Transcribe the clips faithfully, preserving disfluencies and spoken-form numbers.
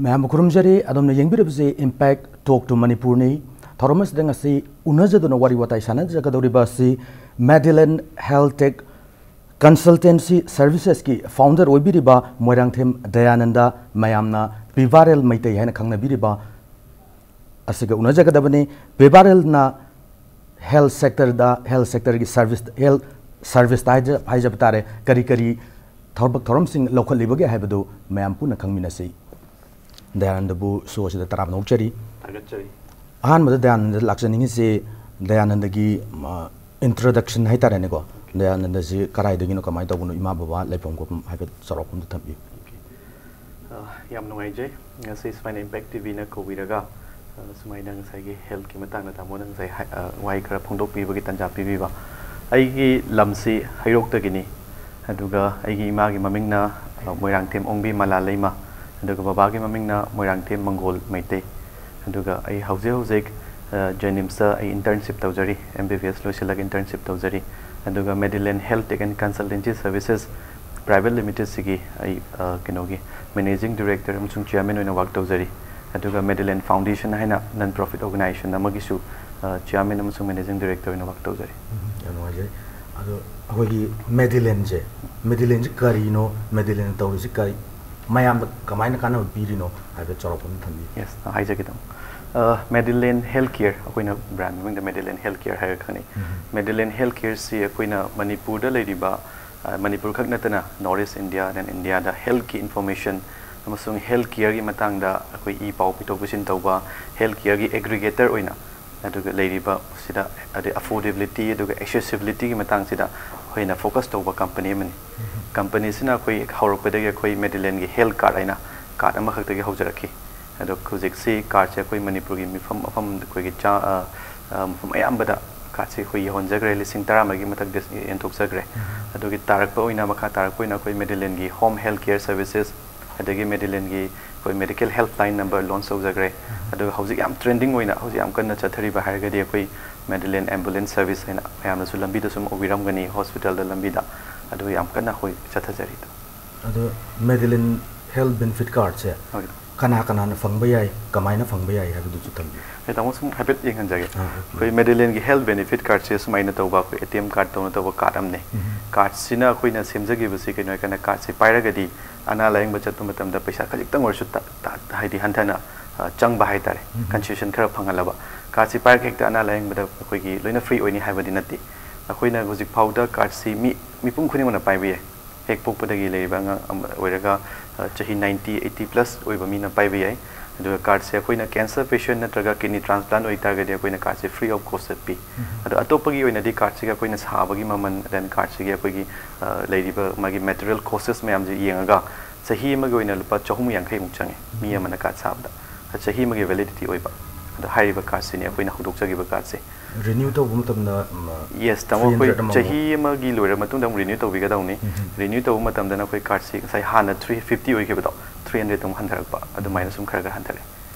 ꯃꯌꯥꯝꯕꯨ ꯈꯨꯔꯨꯝꯖꯔꯤ꯫ ꯑꯗꯣꯝꯅ ꯌꯦꯡꯕꯤꯔꯤꯕꯁꯤ Impact Talk to ꯃꯅꯤꯄꯨꯔꯅꯤ꯫ ꯊꯧꯔꯝ ꯑꯁꯤꯗ ꯉꯁꯤ ꯎꯅꯖꯗꯨꯅ ꯋꯥꯔꯤ ꯋꯥꯇꯥꯏ ꯁꯥꯟꯅꯖꯒꯗꯧꯔꯤꯕ ꯑꯁꯤ Medilyn Health Tech Consultancy Servicesꯀꯤ founder ꯑꯣꯏꯕꯤꯔꯤꯕ Moirangthem Dayananda, ꯃꯌꯥꯝꯅ ꯄꯤꯕꯥꯔꯦꯜ ꯃꯩꯇꯩ ꯍꯥꯏꯅ ꯈꯪꯅꯕꯤꯔꯤꯕ ꯑꯁꯤꯒ ꯎꯅꯖꯒꯗꯕꯅꯤ꯫ ꯄꯤꯕꯥꯔꯦꯜꯅ health sectorꯗ, health sectorꯒꯤ service, health serviceꯇ ꯍꯥꯏꯖ-, ꯍꯥꯏꯖꯕ ꯇꯥꯔꯦ, ꯀꯔꯤ ꯀꯔꯤ ꯊꯕꯛ ꯊꯧꯔꯝꯁꯤꯡ ꯂꯧꯈꯠꯂꯤꯕꯒꯦ ꯍꯥꯏꯕꯗꯨ ꯃꯌꯥꯝ ꯄꯨꯟꯅ ꯈꯪꯃꯤꯟꯅꯁꯤ꯫ ꯗꯌꯥꯅꯟꯗꯕꯨ showꯁꯤꯗ ꯇꯔꯥꯝꯅ ꯑꯣꯛꯆꯔꯤ꯫ ꯊꯥꯒꯠꯆꯔꯤ꯫ ꯑꯍꯥꯟꯕꯗ ꯗꯌꯥꯅꯟꯗ ꯂꯥꯛꯆꯅꯤꯡꯉꯤꯁꯤ, ꯗꯌꯥꯅꯟꯗꯒꯤ, ꯃ, introduction ꯍꯥꯏꯇꯥꯔꯦꯅꯦꯀꯣ꯫ ꯗꯌꯥꯅꯟꯗꯁꯤ ꯀꯗꯥꯏꯗꯒꯤꯅꯣ, ꯀꯃꯥꯏꯅ ꯇꯧꯕꯅꯣ, ꯏꯃꯥ ꯕꯕꯥ ꯂꯩꯐꯝ ꯈꯣꯠꯐꯝ ꯍꯥꯏꯐꯦꯠ ꯆꯥꯎꯔꯥꯛꯄ ꯑꯃꯗ ꯊꯝꯕꯤꯌꯨ꯫ ꯑ, ꯌꯥꯝ ꯅꯨꯡꯉꯥꯏꯖꯩ꯫ ꯉꯁꯤ ꯁꯨꯃꯥꯏꯅ Impact TVꯅ ꯀꯧꯕꯤꯔꯒ, ꯑ, ꯁꯨꯃꯥꯏꯅ ꯉꯁꯥꯏꯒꯤ healthꯀꯤ ꯃꯇꯥꯡꯗ ꯇꯥꯃꯣꯅ ꯉꯁꯥꯏ ꯍꯥꯏ-, ꯑ, ꯋꯥꯍꯩ ꯈꯔ ꯐꯣꯡꯗꯣꯛꯄꯤꯕꯒꯤ ꯇꯥꯟꯖꯥ ꯄꯤꯕꯤꯕ꯫ ꯑꯩꯒꯤ ꯂꯝꯁꯤ ꯍꯩꯔꯣꯛꯇꯒꯤꯅꯤ, ꯑꯗꯨꯒ ꯑꯩꯒꯤ ꯏꯃꯥꯒꯤ ꯃꯃꯤꯡꯅ, ꯑ, ꯃꯣꯏꯔꯥꯡꯊꯦꯝ ꯑꯣꯡꯕꯤ ꯃꯂꯥ ꯂꯩꯃ, ꯑꯗꯨꯒ ꯕꯕꯥꯒꯤ ꯃꯃꯤꯡꯅ ꯃꯣꯏꯔꯥꯡꯊꯦꯝ ꯃꯪꯒꯣꯜ ꯃꯩꯇꯩ꯫ ꯑꯗꯨꯒ ꯑꯩ ꯍꯧꯖꯤꯛ ꯍꯧꯖꯤꯛ, ꯑ, JNIMSꯇ ꯑꯩ internship ꯇꯧꯖꯔꯤ, MBBS ꯂꯣꯏꯁꯤꯜꯂꯒ internship ꯇꯧꯖꯔꯤ꯫ ꯑꯗꯨꯒ Medilyn Health Tech and Consultancy Services Private Limitedꯁꯤꯒꯤ ꯑꯩ, ꯑ, ꯀꯩꯅꯣꯒꯤ managing director ꯑꯃꯁꯨꯡ chairman ꯑꯣꯏꯅ work ꯇꯧꯖꯔꯤ꯫ ꯑꯗꯨꯒ Medilyn Foundation ꯍꯥꯏꯅ non profit organization ꯑꯃꯒꯤꯁꯨ, ꯑ, chairman ꯑꯃꯁꯨꯡ managing director ꯑꯣꯏꯅ work ꯇꯧꯖꯔꯤ꯫ ꯎꯝ, ꯌꯥꯝ ꯅꯨꯡꯉꯥꯏꯖꯔꯦ꯫ ꯑꯗꯣ ꯑꯩꯈꯣꯏꯒꯤ Medilynꯁꯦ, Medilynꯁꯦ ꯀꯔꯤꯅꯣ? Medilynꯅ ꯇꯧꯔꯤꯁꯦ ꯀꯔꯤ? ꯃꯌꯥꯝꯗ ꯀꯃꯥꯏꯅ ꯀꯥꯟꯅꯕ ꯄꯤꯔꯤꯅꯣ ꯍꯥꯏꯕ ꯆꯥꯎꯔꯥꯛꯄ ꯑꯃ ꯊꯝꯕꯤꯌꯨ꯫ Yes, ꯍꯥꯏꯖꯒꯦ ꯇꯥꯃꯣ꯫ ꯑ, Medilyn Health Care, ꯑꯩꯈꯣꯏꯅ brand ꯃꯃꯤꯡꯗ Medilyn Health Care ꯍꯥꯏꯔꯒ ꯈꯪꯅꯩ꯫ ꯎꯝ꯫ Medilyn Health Careꯁꯤ ꯑꯩꯈꯣꯏꯅ ꯃꯅꯤꯄꯨꯔꯗ ꯂꯩꯔꯤꯕ, ꯑ, ꯃꯅꯤꯄꯨꯔ ꯈꯛ ꯅꯠꯇꯅ North East India and Indiaꯗ healthꯀꯤ information ꯑꯃꯁꯨꯡ health careꯒꯤ ꯃꯇꯥꯡꯗ ꯑꯩꯈꯣꯏ ꯏ ꯄꯥꯎ ꯄꯤꯊꯣꯛ ꯄꯤꯁꯤꯟ ꯇꯧꯕ, health careꯒꯤ aggregator ꯑꯣꯏꯅ, ꯑꯗꯨꯒ ꯂꯩꯔꯤꯕ ꯁꯤꯗ, ꯑꯗꯩ affordability ꯑꯗꯨꯒ accessibilityꯒꯤ ꯃꯇꯥꯡꯁꯤꯗ ꯍꯦꯟꯅ focus ꯇꯧꯕ company ꯑꯃꯅꯤ꯫ ꯎꯝ꯫ Companyꯁꯤꯅ ꯑꯩꯈꯣꯏ ꯍꯧꯔꯛꯄꯗꯒꯤ ꯑꯩꯈꯣꯏ Medilynꯒꯤ health card ꯍꯥꯏꯅ card ꯑꯃꯈꯛꯇꯒꯤ ꯍꯧꯖꯔꯛꯈꯤ꯫ ꯑꯗꯣ ꯍꯧꯖꯤꯛꯁꯤ cardꯁꯦ ꯑꯩꯈꯣꯏ ꯃꯅꯤꯄꯨꯔꯒꯤ ꯃꯤꯐꯝ ꯃꯐꯝ ꯑꯩꯈꯣꯏꯒꯤ ꯆꯥ-, ꯑ, ꯑ, ꯃꯐꯝ ꯑꯌꯥꯝꯕꯗ cardꯁꯦ ꯑꯩꯈꯣꯏ ꯌꯧꯍꯟꯖꯈ꯭ꯔꯦ, ꯂꯤꯁꯤꯡ ꯇꯔꯥꯃꯔꯤꯒꯤ ꯃꯊꯛꯇ ꯌꯦꯟꯊꯣꯛꯆꯈ꯭ꯔꯦ꯫ ꯎꯝ꯫ ꯑꯗꯨꯒꯤ ꯇꯥꯔꯛꯄ ꯑꯣꯏꯅ, ꯃꯈꯥ ꯇꯥꯔꯛꯄ ꯑꯣꯏꯅ ꯑꯩꯈꯣꯏ Medilynꯒꯤ home health care services, ꯑꯗꯒꯤ Medilynꯒꯤ ꯑꯩꯈꯣꯏ medical helpline number launch ꯇꯧꯖꯈ꯭ꯔꯦ꯫ ꯎꯝ꯫ ꯑꯗꯨꯒ ꯍꯧꯖꯤꯛ ꯌꯥꯝ trending ꯑꯣꯏꯅ ꯍꯧꯖꯤꯛ ꯌꯥꯝ ꯀꯟꯅ ꯆꯠꯊꯔꯤꯕ ꯍꯥꯏꯔꯒꯗꯤ ꯑꯩꯈꯣꯏ Medilyn ambulance service ꯍꯥꯏꯅ ꯃꯌꯥꯝꯅꯁꯨ ꯂꯝꯕꯤꯗ ꯁꯨꯝ ꯎꯕꯤꯔꯝꯒꯅꯤ, hospitalꯗ ꯂꯝꯕꯤꯗ, ꯑꯗꯨ ꯌꯥꯝ ꯀꯟꯅ ꯑꯩꯈꯣꯏ ꯆꯠꯊꯖꯔꯤ꯫ ꯑꯗꯣ Medilyn health benefit cardꯁꯦ ꯍꯣꯏ꯫ ꯀꯅꯥ ꯀꯅꯥꯅ ꯐꯪꯕ ꯌꯥꯏ, ꯀꯃꯥꯏꯅ ꯐꯪꯕ ꯌꯥꯏ ꯍꯥꯏꯕꯗꯨꯁꯨ ꯊꯝꯕꯤꯌꯨ꯫ ꯑꯩ ꯇꯥꯃꯣ ꯁꯨꯝ ꯍꯥꯏꯐꯦꯠ ꯌꯦꯡꯍꯟꯖꯒꯦ꯫ ꯑꯥ, okay. ꯑꯩꯈꯣꯏ ꯃꯦꯗꯤꯂꯦꯟꯒꯤ ꯍꯦꯜꯊ ꯕꯦꯅꯤꯐꯤꯠ ꯀꯥꯔꯗꯁꯦ ꯁꯨꯃꯥꯏꯅ ꯇꯧꯕ, ꯑꯩꯈꯣꯏ ꯑꯦ ꯇꯤ ꯑꯦꯝ ꯀꯥꯔꯗ ꯇꯧꯅ ꯇꯧꯕ ꯀꯥꯔꯗ ꯑꯃꯅꯦ꯫ ꯎꯝ. ꯀꯥꯔꯗꯁꯤꯅ ꯑꯩꯈꯣꯏꯅ ꯁꯦꯝꯖꯈꯤꯕꯁꯤ ꯀꯩꯅꯣ ꯍꯥꯏꯔꯀꯥꯟꯗ, ꯀꯥꯔꯗꯁꯤ ꯄꯥꯏꯔꯒꯗꯤ ꯑꯅꯥ ꯂꯥꯏꯌꯦꯡꯕ ꯆꯠꯄ ꯃꯇꯝꯗ ꯄꯩꯁꯥ ꯈꯖꯤꯛꯇꯪ ꯑꯣꯏꯔꯁꯨ ꯇ-, ꯇ-, ꯍꯥꯏꯗꯤ ꯍꯟꯊꯅ, ꯑ, ꯆꯪꯕ ꯍꯥꯏꯇꯥꯔꯦ꯫ ꯎꯝ. ꯀꯟꯁꯦꯁꯟ ꯈꯔ ꯐꯪꯍꯜꯂꯕ꯫ ꯀꯥꯔꯗꯁꯤ ꯄꯥꯏꯔꯒ ꯍꯦꯛꯇ ꯑꯅꯥ ꯂꯥꯏꯌꯦꯡꯕꯗ ꯑꯩꯈꯣꯏꯒꯤ ꯂꯣꯏꯅ ꯐ꯭ꯔꯤ ꯑꯣꯏꯅꯤ ꯍꯥꯏꯕꯗꯤ ꯅꯠꯇꯦ꯫ ꯑꯩꯈꯣꯏꯅ ꯍꯧꯖꯤꯛ ꯐꯥꯎꯗ ꯀꯥꯔꯗꯁꯤ ꯃꯤ, ꯃꯤꯄꯨꯝ ꯈꯨꯗꯤꯡꯃꯛꯅ ꯄꯥꯏꯕ ꯌꯥꯏ꯫ ꯍꯦꯛ ꯄꯣꯛꯄꯗꯒꯤ ꯂꯩꯔꯤꯕ ꯑꯉꯥꯡ ꯑꯃ ꯑꯣꯏꯔꯒ, ꯑ, ꯆꯍꯤ ꯅꯥꯏꯟꯇꯤ, ꯑꯩꯠꯇꯤ ꯄ꯭ꯂꯁ ꯑꯣꯏꯕ ꯃꯤꯅ ꯄꯥꯏꯕ ꯌꯥꯏ꯫ ꯑꯗꯨꯒ ꯀꯥꯔꯗꯁꯦ ꯑꯩꯈꯣꯏꯅ ꯀꯦꯟꯁꯔ ꯄꯦꯁꯦꯟ ꯅꯠꯇ꯭ꯔꯒ ꯀꯤꯗꯅꯤ ꯇ꯭ꯔꯥꯟꯁꯄ꯭ꯂꯥꯟ ꯑꯣꯏꯇꯥꯔꯒꯗꯤ ꯑꯩꯈꯣꯏꯅ ꯀꯥꯔꯗꯁꯦ ꯐ꯭ꯔꯤ ꯑꯣꯐ ꯀꯣꯁꯇ ꯄꯤ꯫ ꯎꯝ. ꯑꯗꯣ ꯑꯇꯣꯞꯄꯒꯤ ꯑꯣꯏꯅꯗꯤ ꯀꯥꯔꯗꯁꯤꯒꯤ ꯑꯩꯈꯣꯏꯅ ꯁꯥꯕꯒꯤ ꯃꯃꯜ, then ꯀꯥꯔꯗꯁꯤꯒꯤ ꯑꯩꯈꯣꯏꯒꯤ, ꯑ, ꯂꯩꯔꯤꯕ ꯃꯥꯒꯤ ꯃꯦꯇꯔꯤꯌꯦꯜ ꯀꯣꯁꯇꯦꯁ ꯃꯌꯥꯝꯁꯦ ꯌꯦꯡꯉꯒ ꯆꯍꯤ ꯑꯃꯒꯤ ꯑꯣꯏꯅ ꯂꯨꯄꯥ ꯆꯍꯨꯝ ꯌꯥꯡꯈꯩꯃꯨꯛ ꯆꯪꯉꯦ ꯃꯤ ꯑꯃꯅ ꯀꯥꯔꯗ ꯁꯥꯕꯗ꯫ ꯑ, ꯆꯍꯤ ꯑꯃꯒꯤ ꯚꯦꯂꯤꯗꯤꯇꯤ ꯑꯣꯏꯕ꯫ ꯑꯗꯣ ꯍꯥꯏꯔꯤꯕ ꯀꯥꯔꯗꯁꯤꯅꯦ ꯑꯩꯈꯣꯏꯅ ꯍꯧꯗꯣꯛꯆꯈꯤꯕ ꯀꯥꯔꯗꯁꯦ꯫ ꯔꯤꯅ꯭ꯌꯨ ꯇꯧꯕ ꯃꯇꯝꯗ, ꯎꯝ, ꯌꯦꯁ, ꯇꯥꯃꯣ, ꯑꯩꯈꯣꯏ three hundred ꯑꯃꯃꯨꯛ. ꯆꯍꯤ ꯑꯃꯒꯤ ꯂꯣꯏꯔ ꯃꯇꯨꯡꯗ ꯑꯃꯨꯛ ꯔꯤꯅ꯭ꯌꯨ ꯇꯧꯕꯤꯒꯗꯧꯅꯤ꯫ ꯎꯝ. ꯔꯤꯅ꯭ꯌꯨ ꯇꯧꯕ ꯃꯇꯝꯗꯅ ꯑꯩꯈꯣꯏ ꯀꯥꯔꯗꯁꯤ ꯉꯁꯥꯏ ꯍꯥꯟꯅ ꯊ꯭ꯔꯤ ꯐꯤꯐꯇꯤ ꯑꯣꯏꯈꯤꯕꯗꯣ, ꯊ꯭ꯔꯤ ꯍꯟꯗ꯭ꯔꯦꯗ ꯑꯃꯨꯛ ꯍꯟꯊꯔꯛꯄ, ꯑꯗꯨꯃꯥꯏꯅ ꯁꯨꯝ ꯈꯔ ꯈꯔ ꯍꯟꯊꯔꯛꯑꯦ꯫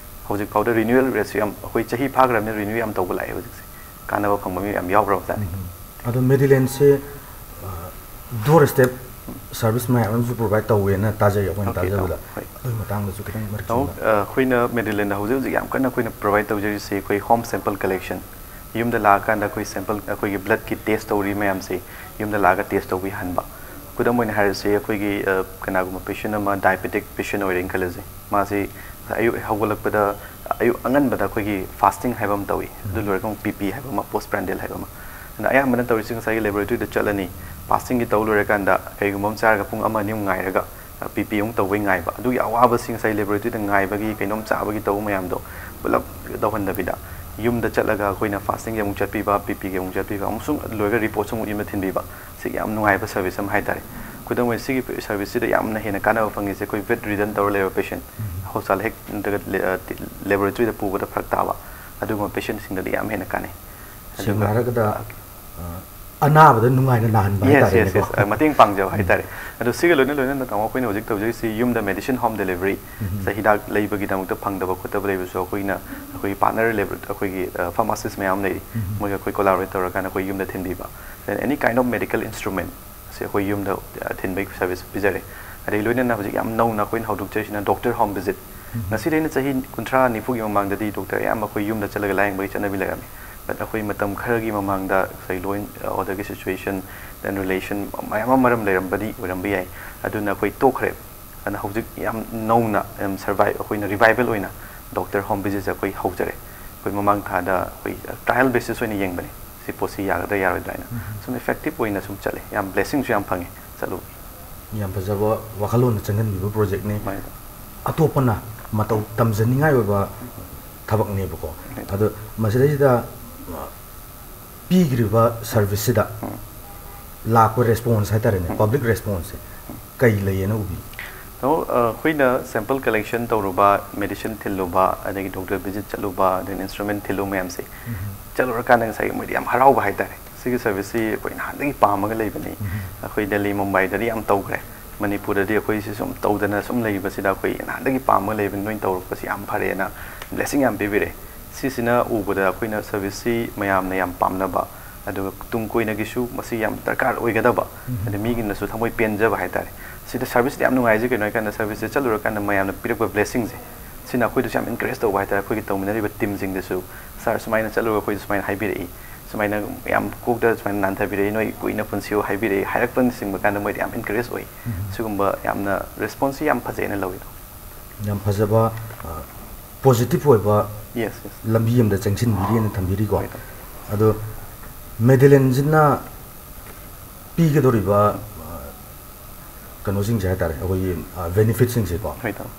ꯍꯧꯖꯤꯛ ꯐꯥꯎꯗ ꯔꯤꯅ꯭ꯌꯨꯋꯦꯜ ꯔꯦꯠꯁꯨ ꯌꯥꯝ, ꯑꯩꯈꯣꯏ ꯆꯍꯤ ꯐꯥꯈ꯭ꯔꯕꯅꯤꯅ ꯔꯤꯅ꯭ꯌꯨ ꯌꯥꯝ ꯇꯧꯕ ꯂꯥꯛꯑꯦ ꯍꯧꯖꯤꯛꯁꯦ, ꯀꯥꯟꯅꯕ ꯐꯪꯕ ꯃꯤ ꯌꯥꯝ ꯌꯥꯎꯈ꯭ꯔꯕꯖꯥꯠꯅꯤ꯫ ꯎꯝ. ꯑꯗꯣ ꯃꯦꯗꯤꯂꯦꯟꯁꯦ, ꯑ, ꯗꯣꯔ ꯁ꯭ꯇꯦꯞ ꯁꯔꯚꯤꯁ ꯃꯌꯥꯝ ꯑꯃꯁꯨ ꯄ꯭ꯔꯣꯚꯥꯏꯗ ꯇꯧꯋꯦꯅ ꯇꯥꯖꯩ ꯑꯩꯈꯣꯏꯅ Okay, ꯇꯥꯖꯕꯗ꯫ ꯇꯥꯃꯣ, ꯍꯣꯏ꯫ ꯑꯗꯨꯒꯤ ꯃꯇꯥꯡꯗꯁꯨ ꯈꯤꯇꯪ ꯃꯔꯤꯛ ꯇꯥꯃꯣ, ꯆꯨꯝꯅ. ꯑ, ꯑꯩꯈꯣꯏꯅ ꯃꯦꯗꯤꯂꯦꯟꯗ ꯍꯧꯖꯤꯛ ꯍꯧꯖꯤꯛ ꯌꯥꯝ ꯀꯟꯅ ꯑꯩꯈꯣꯏꯅ ꯄ꯭ꯔꯣꯚꯥꯏꯗ ꯇꯧꯖꯔꯤꯁꯦ ꯑꯩꯈꯣꯏ ꯍꯣꯝ ꯁꯦꯝꯄꯜ ꯀꯂꯦꯛꯁꯟ, ꯌꯨꯝꯗ ꯂꯥꯛꯑꯀꯥꯟꯗ ꯑꯩꯈꯣꯏ ꯁꯦꯝꯄꯜ, ꯑꯩꯈꯣꯏꯒꯤ ꯕ꯭ꯂꯗꯀꯤ ꯇꯦꯁ ꯇꯧꯔꯤ ꯃꯌꯥꯝꯁꯦ ꯌꯨꯝꯗ ꯂꯥꯛꯑꯒ ꯇꯦꯁ ꯇꯧꯕ ꯌꯥꯍꯟꯕ꯫ ꯈꯨꯗꯝ ꯑꯣꯏꯅ ꯍꯥꯏꯔꯁꯤ, ꯑꯩꯈꯣꯏꯒꯤ, ꯑ, ꯀꯅꯥꯒꯨꯝꯕ ꯄꯦꯁꯦꯟ ꯑꯃ ꯗꯥꯏꯕꯦꯇꯤꯛ ꯄꯦꯁꯦꯟ ꯑꯣꯏꯔꯦꯅ ꯈꯜꯂꯁꯦ, ꯃꯥꯁꯤ ꯑꯌꯨꯛ ꯍꯧꯒꯠꯂꯛꯄꯗ, ꯑꯌꯨꯛ ꯑꯉꯟꯕꯗ ꯑꯩꯈꯣꯏꯒꯤ ꯐꯥꯁꯇꯤꯡ ꯍꯥꯏꯕ ꯑꯃ ꯇꯧꯏ, ꯑꯗꯨ ꯂꯣꯏꯔꯒ ꯑꯃꯨꯛ ꯄꯤ ꯄꯤ ꯍꯥꯏꯕ ꯑꯃ, ꯄꯣꯁ ꯄ꯭ꯔꯥꯟꯗꯤꯌꯜ ꯍꯥꯏꯕ ꯑꯃ꯫ ꯑꯗꯨꯅ ꯑꯌꯥꯝꯕꯅ ꯇꯧꯔꯤꯁꯤ ꯉꯁꯥꯏꯒꯤ ꯂꯦꯕꯣꯔꯦꯇꯔꯤꯗ ꯆꯠꯂꯅꯤ, ꯐꯥꯁꯇꯤꯡꯒꯤ ꯇꯧ ꯂꯣꯏꯔꯀꯥꯟꯗ ꯀꯩꯒꯨꯝꯕ ꯑꯃ ꯆꯥꯔꯒ ꯄꯨꯡ ꯑꯃ ꯑꯅꯤꯃꯨꯛ ꯉꯥꯏꯔꯒ, ꯑ, ꯄꯤ ꯄꯤ ꯑꯃꯨꯛ ꯇꯧꯕꯩ ꯉꯥꯏꯕ꯫ ꯑꯗꯨꯒꯤ ꯑꯋꯥꯕꯁꯤ ꯉꯁꯥꯏ ꯂꯦꯕꯣꯔꯦꯇꯔꯤꯗ ꯉꯥꯏꯕꯒꯤ, ꯀꯩꯅꯣꯝ ꯆꯥꯕꯒꯤ ꯇꯧꯕ ꯃꯌꯥꯝꯗꯣ ꯄꯨꯂꯞ ꯇꯧꯍꯟꯗꯕꯤꯗ, ꯌꯨꯝꯗ ꯆꯠꯂꯒ ꯑꯩꯈꯣꯏꯅ ꯐꯥꯁꯇꯤꯡꯒꯤ ꯑꯃꯨꯛ ꯆꯠꯄꯤꯕ, ꯄꯤ ꯄꯤꯒꯤ ꯑꯃꯨꯛ ꯆꯠꯄꯤꯕ, ꯑꯃꯨꯛꯁꯨ ꯂꯣꯏꯔꯒ ꯔꯤꯄꯣꯔꯠꯁꯨ ꯑꯃꯨꯛ ꯌꯨꯝꯗ ꯊꯤꯟꯕꯤꯕ꯫ ꯁꯤ ꯌꯥꯝ ꯅꯨꯡꯉꯥꯏꯕ ꯁꯔꯚꯤꯁ ꯑꯃ ꯍꯥꯏꯇꯥꯔꯦ꯫ ꯈꯨꯗꯝ ꯑꯣꯏꯅ ꯁꯤꯒꯤ ꯁꯔꯚꯤꯁꯁꯤꯗ ꯌꯥꯝꯅ ꯍꯦꯟꯅ ꯀꯥꯟꯅꯕ ꯐꯪꯉꯤꯁꯦ ꯑꯩꯈꯣꯏ ꯕꯦꯗ ꯔꯤꯗꯟ ꯇꯧꯔ ꯂꯩꯕ ꯄꯦꯁꯦꯟ, ꯍꯣꯁꯄꯤꯇꯥꯜ ꯍꯦꯛ ꯅꯠꯇ꯭ꯔꯒ ꯂꯦ-, ꯑ, ꯇꯤ-, ꯂꯦꯕꯣꯔꯦꯇꯔꯤꯗ ꯄꯨꯕꯗ ꯐꯔꯛ ꯇꯥꯕ, ꯑꯗꯨꯒꯨꯝꯕ ꯄꯦꯁꯦꯟꯁꯤꯡꯗꯗꯤ ꯌꯥꯝ ꯍꯦꯟꯅ ꯀꯥꯟꯅꯩ꯫ ꯁꯦꯡꯅ ꯑꯗꯨꯒ ꯍꯥꯏꯔꯒꯗ, ꯑ, ꯑꯅꯥꯕꯗ ꯅꯨꯡꯉꯥꯏꯅ ꯅꯥꯍꯟꯕ ꯌꯦꯁ, ꯍꯥꯏꯇꯥꯔꯦꯅꯦꯀꯣ꯫ Yes, yes. ꯑ, ꯃꯇꯦꯡ ꯄꯥꯡꯖꯕ ꯍꯥꯏꯇꯥꯔꯦ꯫ ꯑꯗꯣ ꯁꯤꯒ ꯂꯣꯏꯅ ꯂꯣꯏꯅꯅ ꯇꯥꯃꯣ ꯑꯩꯈꯣꯏꯅ ꯍꯧꯖꯤꯛ ꯇꯧꯖꯔꯤꯁꯤ ꯌꯨꯝꯗ ꯃꯦꯗꯤꯁꯤꯟ ꯍꯣꯝ ꯗꯦꯂꯤꯚꯔꯤ, ꯎꯝ. ꯁꯦ ꯍꯤꯗꯥꯛ ꯂꯩꯕꯒꯤꯗꯃꯛꯇ ꯐꯪꯗꯕ ꯈꯣꯠꯇꯕ ꯂꯩꯕꯁꯨ ꯑꯩꯈꯣꯏꯅ, ꯑꯩꯈꯣꯏꯒꯤ ꯄꯥꯔꯠꯅꯔ ꯂꯦꯕ-, ꯑꯩꯈꯣꯏꯒꯤ, ꯑ, ꯐꯥꯔꯃꯥꯁꯤꯁ ꯃꯌꯥꯝ ꯂꯩꯔꯤ, ꯎꯝ. ꯃꯣꯏꯒ ꯑꯩꯈꯣꯏ ꯀꯣꯂꯥꯕꯣꯔꯦꯠ ꯇꯧꯔꯀꯥꯟꯗ ꯑꯩꯈꯣꯏ ꯌꯨꯝꯗ ꯊꯤꯟꯕꯤꯕ꯫ Then any kind of medical instrument ꯁꯦ ꯑꯩꯈꯣꯏ ꯌꯨꯝꯗ, ꯑ, ꯊꯤꯟꯕꯒꯤ ꯁꯔꯚꯤꯁ ꯄꯤꯖꯔꯦ꯫ ꯑꯗꯩ ꯂꯣꯏꯅꯅ ꯍꯧꯖꯤꯛ ꯌꯥꯝ ꯅꯧꯅ ꯑꯩꯈꯣꯏꯅ ꯍꯧꯗꯣꯛꯆꯔꯤꯁꯤꯅ ꯗꯣꯛꯇꯔ ꯍꯣꯝ ꯚꯤꯖꯤꯠ꯫ ꯉꯁꯤꯗꯩꯅ ꯆꯍꯤ ꯀꯨꯟꯊ꯭ꯔꯥ ꯅꯤꯐꯨꯒꯤ ꯃꯃꯥꯡꯗꯗꯤ ꯗꯣꯛꯇꯔ ꯑꯌꯥꯝꯕ ꯑꯩꯈꯣꯏ ꯌꯨꯝꯗ ꯆꯠꯂꯒ ꯂꯥꯌꯦꯡꯕꯒꯤ ꯆꯠꯅꯕꯤ ꯂꯩꯔꯝꯃꯤ꯫ But ꯑꯩꯈꯣꯏ ꯃꯇꯝ ꯈꯔꯒꯤ ꯃꯃꯥꯡꯗ ꯉꯁꯥꯏ law and orderꯒꯤ situation, then relation ꯃꯌꯥꯝ ꯑꯃ ꯃꯔꯝ ꯂꯩꯔꯝꯕꯗꯤ ꯑꯣꯏꯔꯝꯕ ꯌꯥꯏ꯫ ꯑꯗꯨꯅ ꯑꯩꯈꯣꯏ ꯇꯣꯛꯈ꯭ꯔꯦ꯫ ꯑꯗꯨꯅ ꯍꯧꯖꯤꯛ ꯌꯥꯝ ꯅꯧꯅ, ꯌꯥꯝ survive, ꯑꯩꯈꯣꯏꯅ revival ꯑꯣꯏꯅ ꯗꯣꯛꯇꯔ home visitꯁꯦ ꯑꯩꯈꯣꯏ ꯍꯧꯖꯔꯦ꯫ ꯑꯩꯈꯣꯏ ꯃꯃꯥꯡ ꯊꯥꯗ ꯑꯩꯈꯣꯏ trial basis ꯑꯣꯏꯅ ꯌꯦꯡꯕꯅꯦ, ꯁꯤ ꯄꯣꯠꯁꯤ ꯌꯥꯒꯗ꯭ꯔꯥ ꯌꯥꯔꯣꯏꯗ꯭ꯔꯥ ꯍꯥꯏꯅ꯫ ꯁꯨꯝ effective ꯑꯣꯏꯅ ꯁꯨꯝ ꯆꯠꯂꯦ, ꯌꯥꯝ blessingꯁꯨ ꯌꯥꯝ ꯐꯪꯉꯦ ꯆꯠꯂꯨꯕꯒꯤ꯫ ꯌꯥꯝ ꯐꯖꯕ ꯋꯥꯈꯜꯂꯣꯟꯗ ꯆꯪꯍꯟꯕꯤꯕ projectꯅꯤ꯫ ꯃꯥꯅꯦ꯫ ꯑꯇꯣꯞꯄꯅ ꯃꯇꯧ ꯇꯝꯖꯅꯤꯡꯉꯥꯏ ꯑꯣꯏꯕ ꯊꯕꯛꯅꯦꯕꯀꯣ꯫ ꯑꯗꯣ ꯃꯁꯤꯗꯩꯁꯤꯗ, ꯑ, ꯄꯤꯈ꯭ꯔꯤꯕ serviceꯁꯤꯗ ꯂꯥꯛꯄ response ꯍꯥꯏꯇꯥꯔꯦꯅꯦ, public responseꯁꯦ ꯀꯩ ꯂꯩꯌꯦꯅ ꯎꯕꯤ? ꯇꯥꯃꯣ, ꯑ, ꯑꯩꯈꯣꯏꯅ sample collection ꯇꯧꯔꯨꯕ, medicine ꯊꯤꯜꯂꯨꯕ, ꯑꯗꯒꯤ doctor visit ꯆꯠꯂꯨꯕ, ꯑꯗꯒꯤ instrument ꯊꯤꯜꯂꯨꯕ ꯃꯌꯥꯝꯁꯦ, ꯆꯠꯂꯨꯔꯀꯥꯟꯗ ꯉꯁꯥꯏꯒꯤ ꯃꯣꯏꯗꯤ ꯌꯥꯝ ꯍꯔꯥꯎꯕ ꯍꯥꯏꯇꯥꯔꯦ꯫ ꯁꯤꯒꯤ serviceꯁꯤ ꯑꯩꯈꯣꯏ ꯅꯍꯥꯟꯗꯒꯤ ꯄꯥꯝꯃꯒ ꯂꯩꯕꯅꯤ꯫ ꯑꯩꯈꯣꯏ ꯗꯦꯜꯂꯤ, ꯃꯨꯝꯕꯥꯏꯗꯗꯤ ꯌꯥꯝ ꯇꯧꯈ꯭ꯔꯦ꯫ ꯃꯅꯤꯄꯨꯔꯗꯗꯤ ꯑꯩꯈꯣꯏ ꯁꯤ ꯁꯨꯝ ꯇꯧꯗꯅ ꯁꯨꯝ ꯂꯩꯕꯁꯤꯗ ꯑꯩꯈꯣꯏ ꯅꯍꯥꯟꯗꯒꯤ ꯄꯥꯝꯃꯒ ꯂꯩꯕꯅꯤ, ꯅꯣꯏꯅ ꯇꯧꯔꯛꯄꯁꯤ ꯌꯥꯝ ꯐꯔꯦꯅ blessing ꯌꯥꯝ ꯄꯤꯕꯤꯔꯦ꯫ ꯁꯤꯁꯤꯅ ꯎꯕꯗ ꯑꯩꯈꯣꯏꯅ serviceꯁꯤ ꯃꯌꯥꯝꯅ ꯌꯥꯝ ꯄꯥꯝꯅꯕ, ꯑꯗꯨꯒ ꯇꯨꯡ ꯀꯣꯏꯅꯒꯤꯁꯨ ꯃꯁꯤ ꯌꯥꯝ ꯗꯔꯀꯥꯔ ꯑꯣꯏꯒꯗꯕ, ꯑꯗ ꯃꯤꯒꯤꯅꯁꯨ ꯊꯃꯣꯏ ꯄꯦꯟꯖꯕ ꯍꯥꯏꯇꯥꯔꯦ꯫ ꯁꯤꯗ serviceꯇ ꯌꯥꯝ ꯅꯨꯡꯉꯥꯏꯖꯩ, ꯀꯩꯅꯣ ꯍꯥꯏꯀꯥꯟꯗ serviceꯁꯦ ꯆꯠꯂꯨꯔꯀꯥꯟꯗ ꯃꯌꯥꯝꯅ ꯄꯤꯔꯛꯄ blessingꯁꯦ, ꯁꯤꯅ ꯑꯩꯈꯣꯏꯗꯁꯨ ꯌꯥꯝ encourage ꯇꯧꯕ ꯍꯥꯏꯇꯥꯔꯦ꯫ ꯑꯩꯈꯣꯏꯒꯤ ꯇꯧꯃꯤꯟꯅꯔꯤꯕ teamꯁꯤꯡꯗꯁꯨ, "Sir, ꯁꯨꯃꯥꯏꯅ ꯆꯠꯂꯨꯔꯒ ꯑꯩꯈꯣꯏꯗ ꯁꯨꯃꯥꯏꯅ ꯍꯥꯏꯕꯤꯔꯛꯏ, ꯁꯨꯃꯥꯏꯅ ꯌꯥꯝ ꯀꯣꯛꯇ ꯁꯨꯃꯥꯏꯅ ꯅꯥꯟꯊꯕꯤꯔꯛꯏ, ꯅꯣꯏ ꯀꯨꯏꯅ ꯄꯨꯟꯁꯤꯌꯨ ꯍꯥꯏꯕꯤꯔꯛꯏ", ꯍꯥꯏꯔꯛꯄꯅꯆꯤꯡꯕ ꯀꯥꯟꯗ ꯃꯣꯏꯗ ꯌꯥꯝ encourage ꯑꯣꯏ꯫ ꯁꯤꯒꯨꯝꯕ ꯌꯥꯝꯅ responseꯁꯤ ꯌꯥꯝ ꯐꯖꯩꯅ ꯂꯧꯏ꯫ ꯌꯥꯝ ꯐꯖꯕ, ꯑ, positive ꯑꯣꯏꯕ Yes, yes. ꯂꯝꯕꯤ ꯑꯃꯗ ꯆꯪꯁꯤꯟꯕꯤꯔꯤꯅ ꯊꯝꯕꯤꯔꯤꯀꯣ꯫ ꯍꯣꯏ, ꯇꯥꯃꯣ꯫ ꯑꯗꯣ Madellineꯁꯤꯅ ꯄꯤꯒꯗꯧꯔꯤꯕ, ꯑ, ꯀꯩꯅꯣꯁꯤꯡꯁꯦ ꯍꯥꯏꯇꯥꯔꯦ, ꯑꯩꯈꯣꯏꯒꯤ, ꯑ, benefitꯁꯤꯡꯁꯦꯀꯣ, ꯍꯣꯏ, ꯇꯥꯃꯣ꯫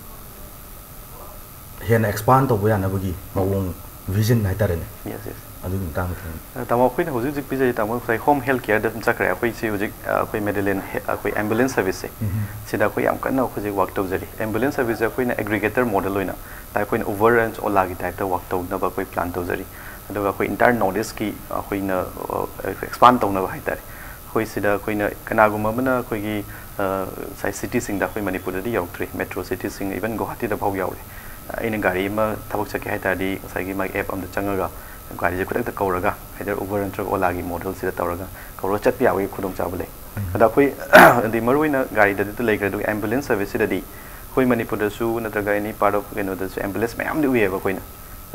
ꯍꯦꯟꯅ expand ꯇꯧꯕ ꯌꯥꯅꯕꯒꯤ ꯃꯑꯣꯡ, vision ꯍꯥꯏꯇꯥꯔꯦꯅꯦ, Yes, yes. ꯑꯗꯨꯒꯤ ꯃꯇꯥꯡꯗ ꯈꯤꯇꯪ꯫ ꯑ, ꯇꯥꯃꯣ, ꯑꯩꯈꯣꯏꯅ ꯍꯧꯖꯤꯛ ꯍꯧꯖꯤꯛ ꯄꯤꯖꯔꯤ, ꯇꯥꯃꯣ, ꯉꯁꯥꯏ home health careꯗ ꯑꯗꯨꯝ ꯆꯠꯈ꯭ꯔꯦ꯫ ꯑꯩꯈꯣꯏꯁꯤ ꯍꯧꯖꯤꯛ, ꯑ, ꯑꯩꯈꯣꯏ Madeline ꯍꯦ-, ꯑꯩꯈꯣꯏ ambulance serviceꯁꯦ, ꯁꯤꯗ ꯑꯩꯈꯣꯏ ꯌꯥꯝ ꯀꯟꯅ ꯍꯧꯖꯤꯛ work ꯇꯧꯖꯔꯤ꯫ Ambulance serviceꯁꯦ ꯑꯩꯈꯣꯏꯅ aggregator model ꯑꯣꯏꯅ, like, ꯑꯩꯈꯣꯏꯅ Uber and Olaꯒꯤ typeꯇ work ꯇꯧꯅꯕ ꯑꯩꯈꯣꯏ plan ꯇꯧꯖꯔꯤ꯫ ꯑꯗꯨꯒ ꯑꯩꯈꯣꯏ entire North Eastꯀꯤ ꯑꯩꯈꯣꯏꯅ, ꯑ, expand ꯇꯧꯅꯕ ꯍꯥꯏꯇꯥꯔꯦ꯫ ꯑꯩꯈꯣꯏ ꯁꯤꯗ ꯑꯩꯈꯣꯏꯅ ꯀꯅꯥꯒꯨꯝꯕ ꯑꯃꯅ ꯑꯩꯈꯣꯏꯒꯤ, ꯑ, ꯉꯁꯥꯏ cityꯁꯤꯡꯗ, ꯑꯩꯈꯣꯏ ꯃꯅꯤꯄꯨꯔꯗꯗꯤ ꯌꯧꯔꯛꯇ꯭ꯔꯤ, metro cityꯁꯤꯡ, even ꯒꯨꯋꯥꯍꯥꯇꯤꯗ ꯐꯥꯎ ꯌꯧꯔꯦ꯫ ꯑꯩꯅ ꯒꯥꯔꯤ ꯑꯃ ꯊꯕꯛ ꯆꯠꯀꯦ ꯍꯥꯏ ꯇꯥꯔꯗꯤ, ꯉꯁꯥꯏꯒꯤ ꯃꯥꯒꯤ app ꯑꯝꯗ ꯆꯪꯉꯒ ꯒꯥꯔꯤꯁꯦ ꯈꯨꯗꯛꯇ ꯀꯧꯔꯒ, either Uber ꯅꯠꯇ꯭ꯔꯒ Olaꯒꯤ modelꯁꯤꯗ ꯇꯧꯔꯒ ꯀꯧꯔꯒ ꯆꯠꯄ ꯌꯥꯕꯒꯤ ꯈꯨꯗꯣꯡꯆꯥꯕ ꯂꯩ꯫ ꯑꯗ ꯑꯩꯈꯣꯏ ꯑꯗꯩ ꯃꯔꯨꯑꯣꯏꯅ ꯒꯥꯔꯤꯗꯗꯤ ꯂꯩꯈ꯭ꯔꯦ, ꯑꯗꯨꯒ ambulance serviceꯁꯤꯗꯗꯤ ꯑꯩꯈꯣꯏ ꯃꯅꯤꯄꯨꯔꯗꯁꯨ ꯅꯠꯇ꯭ꯔꯒ any part of ꯀꯩꯅꯣꯗꯁꯨ ambulance ꯃꯌꯥꯝꯗꯤ ꯎꯏꯌꯦꯕ ꯑꯩꯈꯣꯏꯅ꯫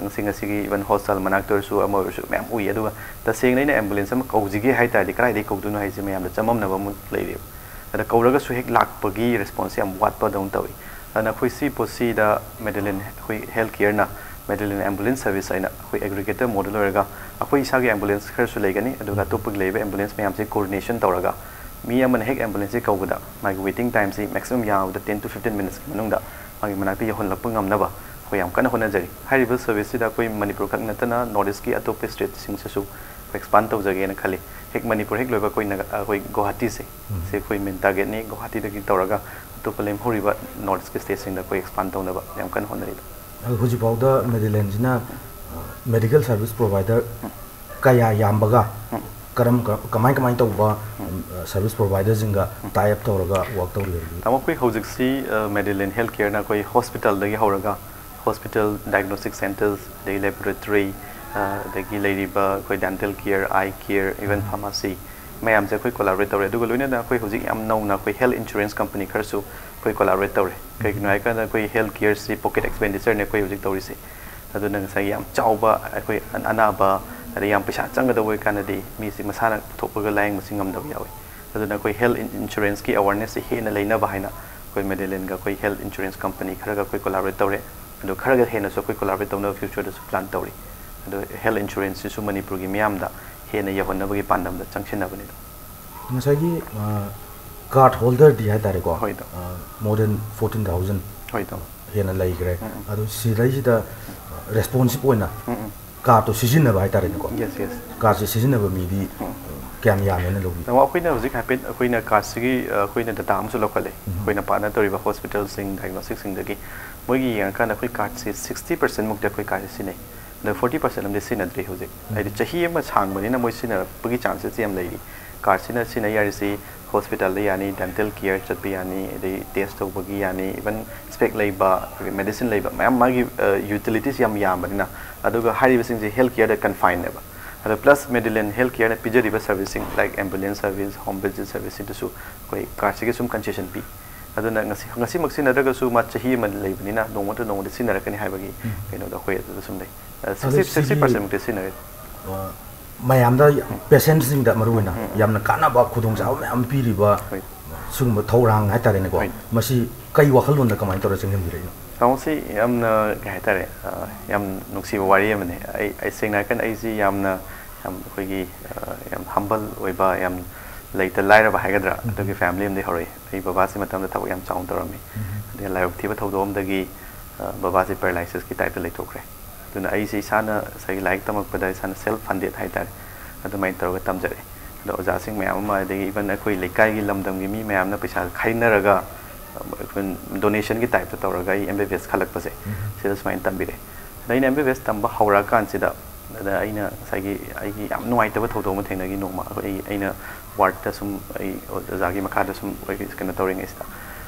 ꯉꯁꯤ ꯉꯁꯤꯒꯤ even hospital ꯃꯅꯥꯛꯇ ꯑꯣꯏꯔꯁꯨ ꯑꯃ ꯑꯣꯏꯔꯁꯨ ꯃꯌꯥꯝ ꯎꯏ꯫ ꯑꯗꯨꯒ ꯇꯁꯦꯡꯅ ꯑꯩꯅ ambulance ꯑꯃ ꯀꯧꯁꯤꯒꯦ ꯍꯥꯏ ꯇꯥꯔꯗꯤ ꯀꯗꯥꯏꯗꯒꯤ ꯀꯧꯗꯣꯏꯅꯣ ꯍꯥꯏꯁꯦ ꯃꯌꯥꯝꯗ ꯆꯃꯝꯅꯕ ꯑꯃ ꯂꯩꯔꯦꯕ꯫ ꯑꯗ ꯀꯧꯔꯒꯁꯨ ꯍꯦꯛ ꯂꯥꯛꯄꯒꯤ response ꯌꯥꯝ ꯋꯥꯠꯄꯗꯧꯅ ꯇꯧꯏ꯫ ꯑꯗꯨꯅ ꯑꯩꯈꯣꯏ ꯁꯤ ꯄꯣꯠꯁꯤꯗ Medilink ꯑꯩꯈꯣꯏ health careꯅ Medilink ambulance service ꯍꯥꯏꯅ ꯑꯩꯈꯣꯏ aggregator model ꯑꯣꯏꯔꯒ ꯑꯩꯈꯣꯏ ꯏꯁꯥꯒꯤ ambulance ꯈꯔꯁꯨ ꯂꯩꯒꯅꯤ, ꯑꯗꯨꯒ ꯑꯇꯣꯞꯄꯒꯤ ꯂꯩꯔꯤꯕ ambulance ꯃꯌꯥꯝꯁꯦ coordination ꯇꯧꯔꯒ ꯃꯤ ꯑꯃꯅ ꯍꯦꯛ ambulanceꯁꯦ ꯀꯧꯕꯗ ꯃꯥꯒꯤ waiting timeꯁꯤ maximum ꯌꯥꯝꯕꯗ ten to fifteen minutesꯀꯤ ꯃꯅꯨꯡꯗ ꯃꯥꯒꯤ ꯃꯅꯥꯛꯇ ꯌꯧꯍꯜꯂꯛꯄ ꯉꯝꯅꯕ ꯑꯩꯈꯣꯏ ꯌꯥꯝ ꯀꯟꯅ ꯍꯣꯠꯅꯖꯔꯤ꯫ ꯍꯥꯏꯔꯤꯕ serviceꯁꯤꯗ ꯑꯩꯈꯣꯏ ꯃꯅꯤꯄꯨꯔ ꯈꯛ ꯅꯠꯇꯅ North Eastꯀꯤ ꯑꯇꯣꯞꯄ stateꯁꯤꯡꯁꯤꯁꯨ ꯑꯩꯈꯣꯏ expand ꯇꯧꯖꯒꯦꯅ ꯈꯜꯂꯤ꯫ ꯍꯦꯛ ꯃꯅꯤꯄꯨꯔ ꯍꯦꯛ ꯂꯣꯏꯕ ꯑꯩꯈꯣꯏꯅ ꯑꯩꯈꯣꯏ ꯒꯨꯋꯥꯍꯥꯇꯤꯁꯦ, ꯁꯤ ꯑꯩꯈꯣꯏ main targetꯅꯤ꯫ ꯒꯨꯋꯥꯍꯥꯇꯤꯗꯒꯤ ꯇꯧꯔꯒ ꯑꯇꯣꯞꯄ ꯂꯦꯝꯍꯧꯔꯤꯕ North Eastꯀꯤ stateꯁꯤꯡꯗ ꯑꯩꯈꯣꯏ expand ꯇꯧꯅꯕ ꯌꯥꯝ ꯀꯟꯅ ꯍꯣꯠꯅꯔꯤ꯫ ꯑꯗꯣ ꯍꯧꯖꯤꯛꯐꯥꯎꯗ Medilinꯁꯤꯅ medical service provider ꯀꯌꯥ ꯌꯥꯝꯕꯒ ꯀꯔꯝ ꯀꯃꯥꯏ ꯀꯃꯥꯏ ꯇꯧꯕ service providerꯁꯤꯡꯒ tie up ꯇꯧꯔꯒ work ꯇꯧꯔꯤꯕꯒꯦ? ꯇꯥꯃꯣ, ꯑꯩꯈꯣꯏ ꯍꯧꯖꯤꯛꯁꯤ Medilink health careꯅ ꯑꯩꯈꯣꯏ hospitalꯗꯒꯤ ꯍꯧꯔꯒ hospital, diagnostic centres, ꯑꯗꯒꯤ laboratory, ꯑꯗꯒꯤ ꯂꯩꯔꯤꯕ ꯑꯩꯈꯣꯏ dental care, eye care, even pharmacy ꯃꯌꯥꯝꯁꯦ ꯑꯩꯈꯣꯏ collaborate ꯇꯧꯔꯦ꯫ ꯑꯗꯨꯒ ꯂꯣꯏꯅꯅ ꯑꯩꯈꯣꯏ ꯍꯧꯖꯤꯛ ꯌꯥꯝ ꯅꯧꯅ ꯑꯩꯈꯣꯏ health insurance company ꯈꯔꯁꯨ ꯑꯩꯈꯣꯏ collaborate ꯇꯧꯔꯦ꯫ ꯀꯩꯒꯤꯅꯣ ꯍꯥꯏꯀꯥꯟꯗ ꯑꯩꯈꯣꯏ health careꯁꯤ pocket expenditure ꯅꯦ ꯑꯩꯈꯣꯏ ꯍꯧꯖꯤꯛ ꯇꯧꯔꯤꯁꯦ꯫ ꯑꯗꯨꯅ ꯉꯁꯥꯏꯒꯤ ꯌꯥꯝ ꯆꯥꯎꯕ ꯑꯩꯈꯣꯏ ꯑꯅꯥꯕ, ꯑꯗꯩ ꯌꯥꯝ ꯄꯩꯁꯥ ꯆꯪꯒꯗꯧꯕ ꯑꯣꯏꯀꯥꯟꯗꯗꯤ ꯃꯤꯁꯤ ꯃꯁꯥꯅ ꯄꯨꯊꯣꯛꯄꯒ ꯂꯥꯌꯦꯡꯕꯁꯤ ꯉꯝꯗꯕ ꯌꯥꯎꯏ꯫ ꯑꯗꯨꯅ ꯑꯩꯈꯣꯏ health insuranceꯀꯤ awarenessꯁꯤ ꯍꯦꯟꯅ ꯂꯩꯅꯕ ꯍꯥꯏꯅ ꯑꯩꯈꯣꯏ Medilinꯒ ꯑꯩꯈꯣꯏ health insurance company ꯈꯔꯒ ꯑꯩꯈꯣꯏ collaborate ꯇꯧꯔꯦ꯫ ꯑꯗꯣ ꯈꯔꯒ ꯍꯦꯟꯅꯁꯨ ꯑꯩꯈꯣꯏ collaborate ꯇꯧꯅꯕ futureꯗꯁꯨ plan ꯇꯧꯔꯤ꯫ ꯑꯗꯣ health insuranceꯁꯤꯁꯨ ꯃꯅꯤꯄꯨꯔꯒꯤ ꯃꯤꯌꯥꯝꯗ ꯍꯦꯟꯅ ꯌꯧꯍꯟꯅꯕꯒꯤ ꯄꯥꯟꯗꯝꯗ ꯆꯪꯁꯤꯟꯅꯕꯅꯤꯗ꯫ ꯉꯁꯥꯏꯒꯤ card holderꯗꯤ ꯍꯥꯏ ꯇꯥꯔꯦꯀꯣ, ꯍꯣꯏ, ꯏꯇꯥꯎ꯫ More than fourteen thousand ꯍꯣꯏ, ꯏꯇꯥꯎ꯫ ꯍꯦꯟꯅ ꯂꯩꯈ꯭ꯔꯦ꯫ ꯎꯝ, ꯎꯝ꯫ ꯑꯗꯣ ꯁꯤꯗꯩꯁꯤꯗ responsive ꯑꯣꯏꯅ ꯎꯝ, ꯎꯝ꯫ Cardꯇꯣ ꯁꯤꯖꯤꯟꯅꯕ ꯍꯥꯏ ꯇꯥꯔꯦꯅꯦꯀꯣ꯫ Yes, yes꯫ Cardꯁꯦ ꯁꯤꯖꯤꯟꯅꯕ ꯃꯤꯗꯤ ꯎꯝ꯫ ꯀꯌꯥꯝ ꯌꯥꯝꯃꯦꯅ ꯂꯧꯕꯤ? ꯇꯥꯃꯣ, ꯑꯩꯈꯣꯏꯅ ꯍꯧꯖꯤꯛ ꯍꯥꯏꯐꯦꯠ ꯑꯩꯈꯣꯏꯅ cardꯁꯤꯒꯤ ꯑꯩꯈꯣꯏꯅ data ꯑꯃꯁꯨ ꯂꯧꯈꯠꯂꯦ꯫ ꯎꯝ꯫ ꯑꯩꯈꯣꯏꯅ partner ꯇꯧꯔꯤꯕ hospitalꯁꯤꯡ, diagnosticꯁꯤꯡꯗꯒꯤ ꯃꯣꯏꯒꯤ ꯌꯦꯡꯉꯀꯥꯟꯗ ꯑꯩꯈꯣꯏ cardꯁꯦ sixty percent ꯃꯨꯛꯇꯤ ꯑꯩꯈꯣꯏ cardꯁꯦ ꯁꯤꯖꯤꯟꯅꯩ꯫ ꯑꯗ forty percent ꯑꯃꯗꯤ ꯁꯤꯖꯤꯟꯅꯗ꯭ꯔꯤ ꯍꯧꯖꯤꯛ꯫ ꯎꯝ꯫ ꯍꯥꯏꯗꯤ ꯆꯍꯤ ꯑꯃ ꯁꯥꯡꯕꯅꯤꯅ ꯃꯣꯏ ꯁꯤꯖꯤꯟꯅꯔꯛꯄꯒꯤ chances ꯌꯥꯝ ꯂꯩꯔꯤ꯫ Cardꯁꯤꯅ ꯁꯤꯖꯤꯟꯅ ꯌꯥꯔꯤꯁꯤ hospitalꯗ ꯌꯥꯅꯤ, dental care ꯆꯠꯄ ꯌꯥꯅꯤ, ꯑꯗꯩ test ꯇꯧꯕꯒꯤ ꯌꯥꯅꯤ, even spec ꯂꯩꯕ, ꯑꯗꯒꯤ medicine ꯂꯩꯕ ꯃꯌꯥꯝ ꯃꯥꯒꯤ utilities ꯌꯥꯝ ꯌꯥꯝꯕꯅꯤꯅ꯫ ꯑꯗꯨꯒ ꯍꯥꯏꯔꯤꯕꯁꯤꯡꯁꯦ health careꯗ confineꯅꯦꯕ꯫ ꯑꯗꯣ plus Medilink health careꯅ ꯄꯤꯖꯔꯤꯕ serviceꯁꯤꯡ like ambulance service, home visit serviceꯁꯤꯡꯗꯁꯨ ꯑꯩꯈꯣꯏ cardꯁꯤꯒꯤ ꯁꯨꯝ concession ꯄꯤ꯫ ꯑꯗꯨꯅ ꯉꯁꯤ, ꯉꯁꯤꯃꯛ ꯁꯤꯖꯤꯟꯅꯗ꯭ꯔꯒꯁꯨ ꯃꯥ ꯆꯍꯤ ꯑꯃ ꯂꯩꯕꯅꯤꯅ ꯅꯣꯡꯃ ꯅꯠꯇ꯭ꯔ ꯅꯣꯡꯃꯗꯤ ꯁꯤꯖꯤꯟꯅꯔꯛꯀꯅꯤ ꯍꯥꯏꯕꯒꯤ ꯎꯝ꯫ ꯀꯩꯅꯣꯗꯣ ꯑꯩꯈꯣꯏ ꯑꯗꯨꯗ ꯁꯨꯝ ꯂꯩ꯫ ꯑ, ꯑꯗꯣ ꯁꯤꯛꯁꯇꯤ, ꯁꯤꯒꯤ, ꯁꯤꯛꯁꯇꯤ ꯄꯥꯔꯁꯦꯟꯃꯨꯛꯇꯤ ꯁꯤꯖꯤꯟꯅꯔꯦ꯫ ꯑ, ꯃꯌꯥꯝꯗ, ꯄꯦꯁꯦꯟꯁꯤꯡꯗ ꯃꯔꯨ ꯑꯣꯏꯅ ꯎꯝ, ꯎꯝ꯫ ꯌꯥꯝꯅ ꯀꯥꯟꯅꯕ ꯈꯨꯗꯣꯡꯆꯥꯕ ꯃꯌꯥꯝ ꯄꯤꯔꯤꯕ ꯍꯣꯏ꯫ ꯁꯤꯒꯨꯝꯕ ꯊꯧꯔꯥꯡ ꯍꯥꯏꯇꯥꯔꯦꯅꯦꯀꯣ, ꯍꯣꯏ꯫ ꯃꯁꯤ ꯀꯩ ꯋꯥꯈꯜꯂꯣꯟꯗ ꯀꯃꯥꯏꯅ ꯇꯧꯔ ꯆꯦꯟꯁꯤꯟꯕꯤꯔꯛꯏꯅꯣ? ꯊꯧꯔꯥꯡꯁꯤ ꯌꯥꯝꯅ, ꯀꯩ ꯍꯥꯏꯇꯥꯔꯦ, ꯑ, ꯌꯥꯝ ꯅꯨꯡꯁꯤꯕ ꯋꯥꯔꯤ ꯑꯃꯅꯦ꯫ ꯑꯩ, ꯑꯩ ꯁꯦꯡꯅ ꯍꯥꯏꯔꯀꯥꯟꯗ ꯑꯩꯁꯤ ꯌꯥꯝꯅ, ꯌꯥꯝ ꯑꯩꯈꯣꯏꯒꯤ, ꯑ, ꯌꯥꯝ ꯍꯝꯕꯜ ꯑꯣꯏꯕ, ꯌꯥꯝ ꯂꯩꯇ ꯂꯥꯏꯔꯕ ꯍꯥꯏꯒꯗ꯭ꯔꯥ, ꯎꯝ꯫ ꯑꯗꯨꯒꯤ ꯐꯦꯃꯤꯂꯤ ꯑꯃꯗꯒꯤ ꯍꯧꯔꯛꯏ꯫ ꯑꯩ ꯕꯕꯥꯁꯤ ꯃꯇꯝꯗ ꯊꯕꯛ ꯌꯥꯝ ꯆꯥꯎꯅ ꯇꯧꯔꯝꯃꯤ꯫ ꯎꯝ꯫ ꯑꯗꯨꯒ ꯂꯥꯏꯕꯛ ꯊꯤꯕ ꯊꯧꯗꯣꯛ ꯑꯃꯗꯒꯤ, ꯑ, ꯕꯕꯥꯁꯤ ꯄꯦꯔꯥꯂꯥꯏꯁꯤꯁꯀꯤ ꯇꯥꯏꯞꯇ ꯂꯩꯊꯣꯛꯈ꯭ꯔꯦ꯫ ꯑꯗꯨꯅ ꯑꯩꯁꯦ ꯏꯁꯥꯅ ꯉꯁꯥꯏꯒꯤ ꯂꯥꯏꯔꯤꯛ ꯇꯝꯃꯛꯄꯗ ꯏꯁꯥꯅ ꯁꯦꯜꯐ ꯐꯟꯗꯦꯗ ꯍꯥꯏꯇꯥꯔꯦ, ꯑꯗꯨꯃꯥꯏꯅ ꯇꯧꯔꯒ ꯇꯝꯖꯔꯛꯑꯦ꯫ ꯑꯗꯣ ꯑꯣꯖꯥꯁꯤꯡ ꯃꯌꯥꯝ ꯑꯃ, ꯑꯗꯒꯤ ꯏꯚꯟ ꯑꯩꯈꯣꯏ ꯂꯩꯀꯥꯏꯒꯤ ꯂꯝꯗꯝꯒꯤ ꯃꯤ ꯃꯌꯥꯝꯅ ꯄꯩꯁꯥ ꯈꯥꯏꯅꯔꯒ, ꯑ, ꯑꯩꯈꯣꯏ ꯗꯣꯅꯦꯁꯟꯒꯤ ꯇꯥꯏꯞꯇ ꯇꯧꯔꯒ ꯑꯩ ꯑꯦꯝ ꯕꯤ ꯕꯤ ꯑꯦꯁ ꯈꯜꯂꯛꯄꯁꯦ, ꯎꯝ꯫ ꯁꯤꯗ ꯁꯨꯃꯥꯏꯅ ꯇꯝꯕꯤꯔꯛꯑꯦ꯫ ꯑꯗ ꯑꯩꯅ ꯑꯦꯝ ꯕꯤ ꯕꯤ ꯑꯦꯁ ꯇꯝꯕ ꯍꯧꯔꯛꯑꯀꯥꯟꯁꯤꯗ, ꯑꯗ ꯑꯩꯅ ꯉꯁꯥꯏꯒꯤ ꯑꯩꯒꯤ ꯌꯥꯝ ꯅꯨꯡꯉꯥꯏꯇꯕ ꯊꯧꯗꯣꯛ ꯑꯃ ꯊꯦꯡꯅꯈꯤ ꯅꯣꯡꯃ꯫ ꯑꯩꯈꯣꯏ, ꯑꯩ, ꯑꯩꯅ ꯋꯥꯔꯗꯇ ꯁꯨꯝ, ꯑꯩ ꯑꯣꯖꯥꯒꯤ ꯃꯈꯥꯗ ꯁꯨꯝ ꯑꯩꯈꯣꯏꯒꯤ ꯀꯩꯅꯣ ꯇꯧꯔꯤꯉꯩꯁꯤꯗ,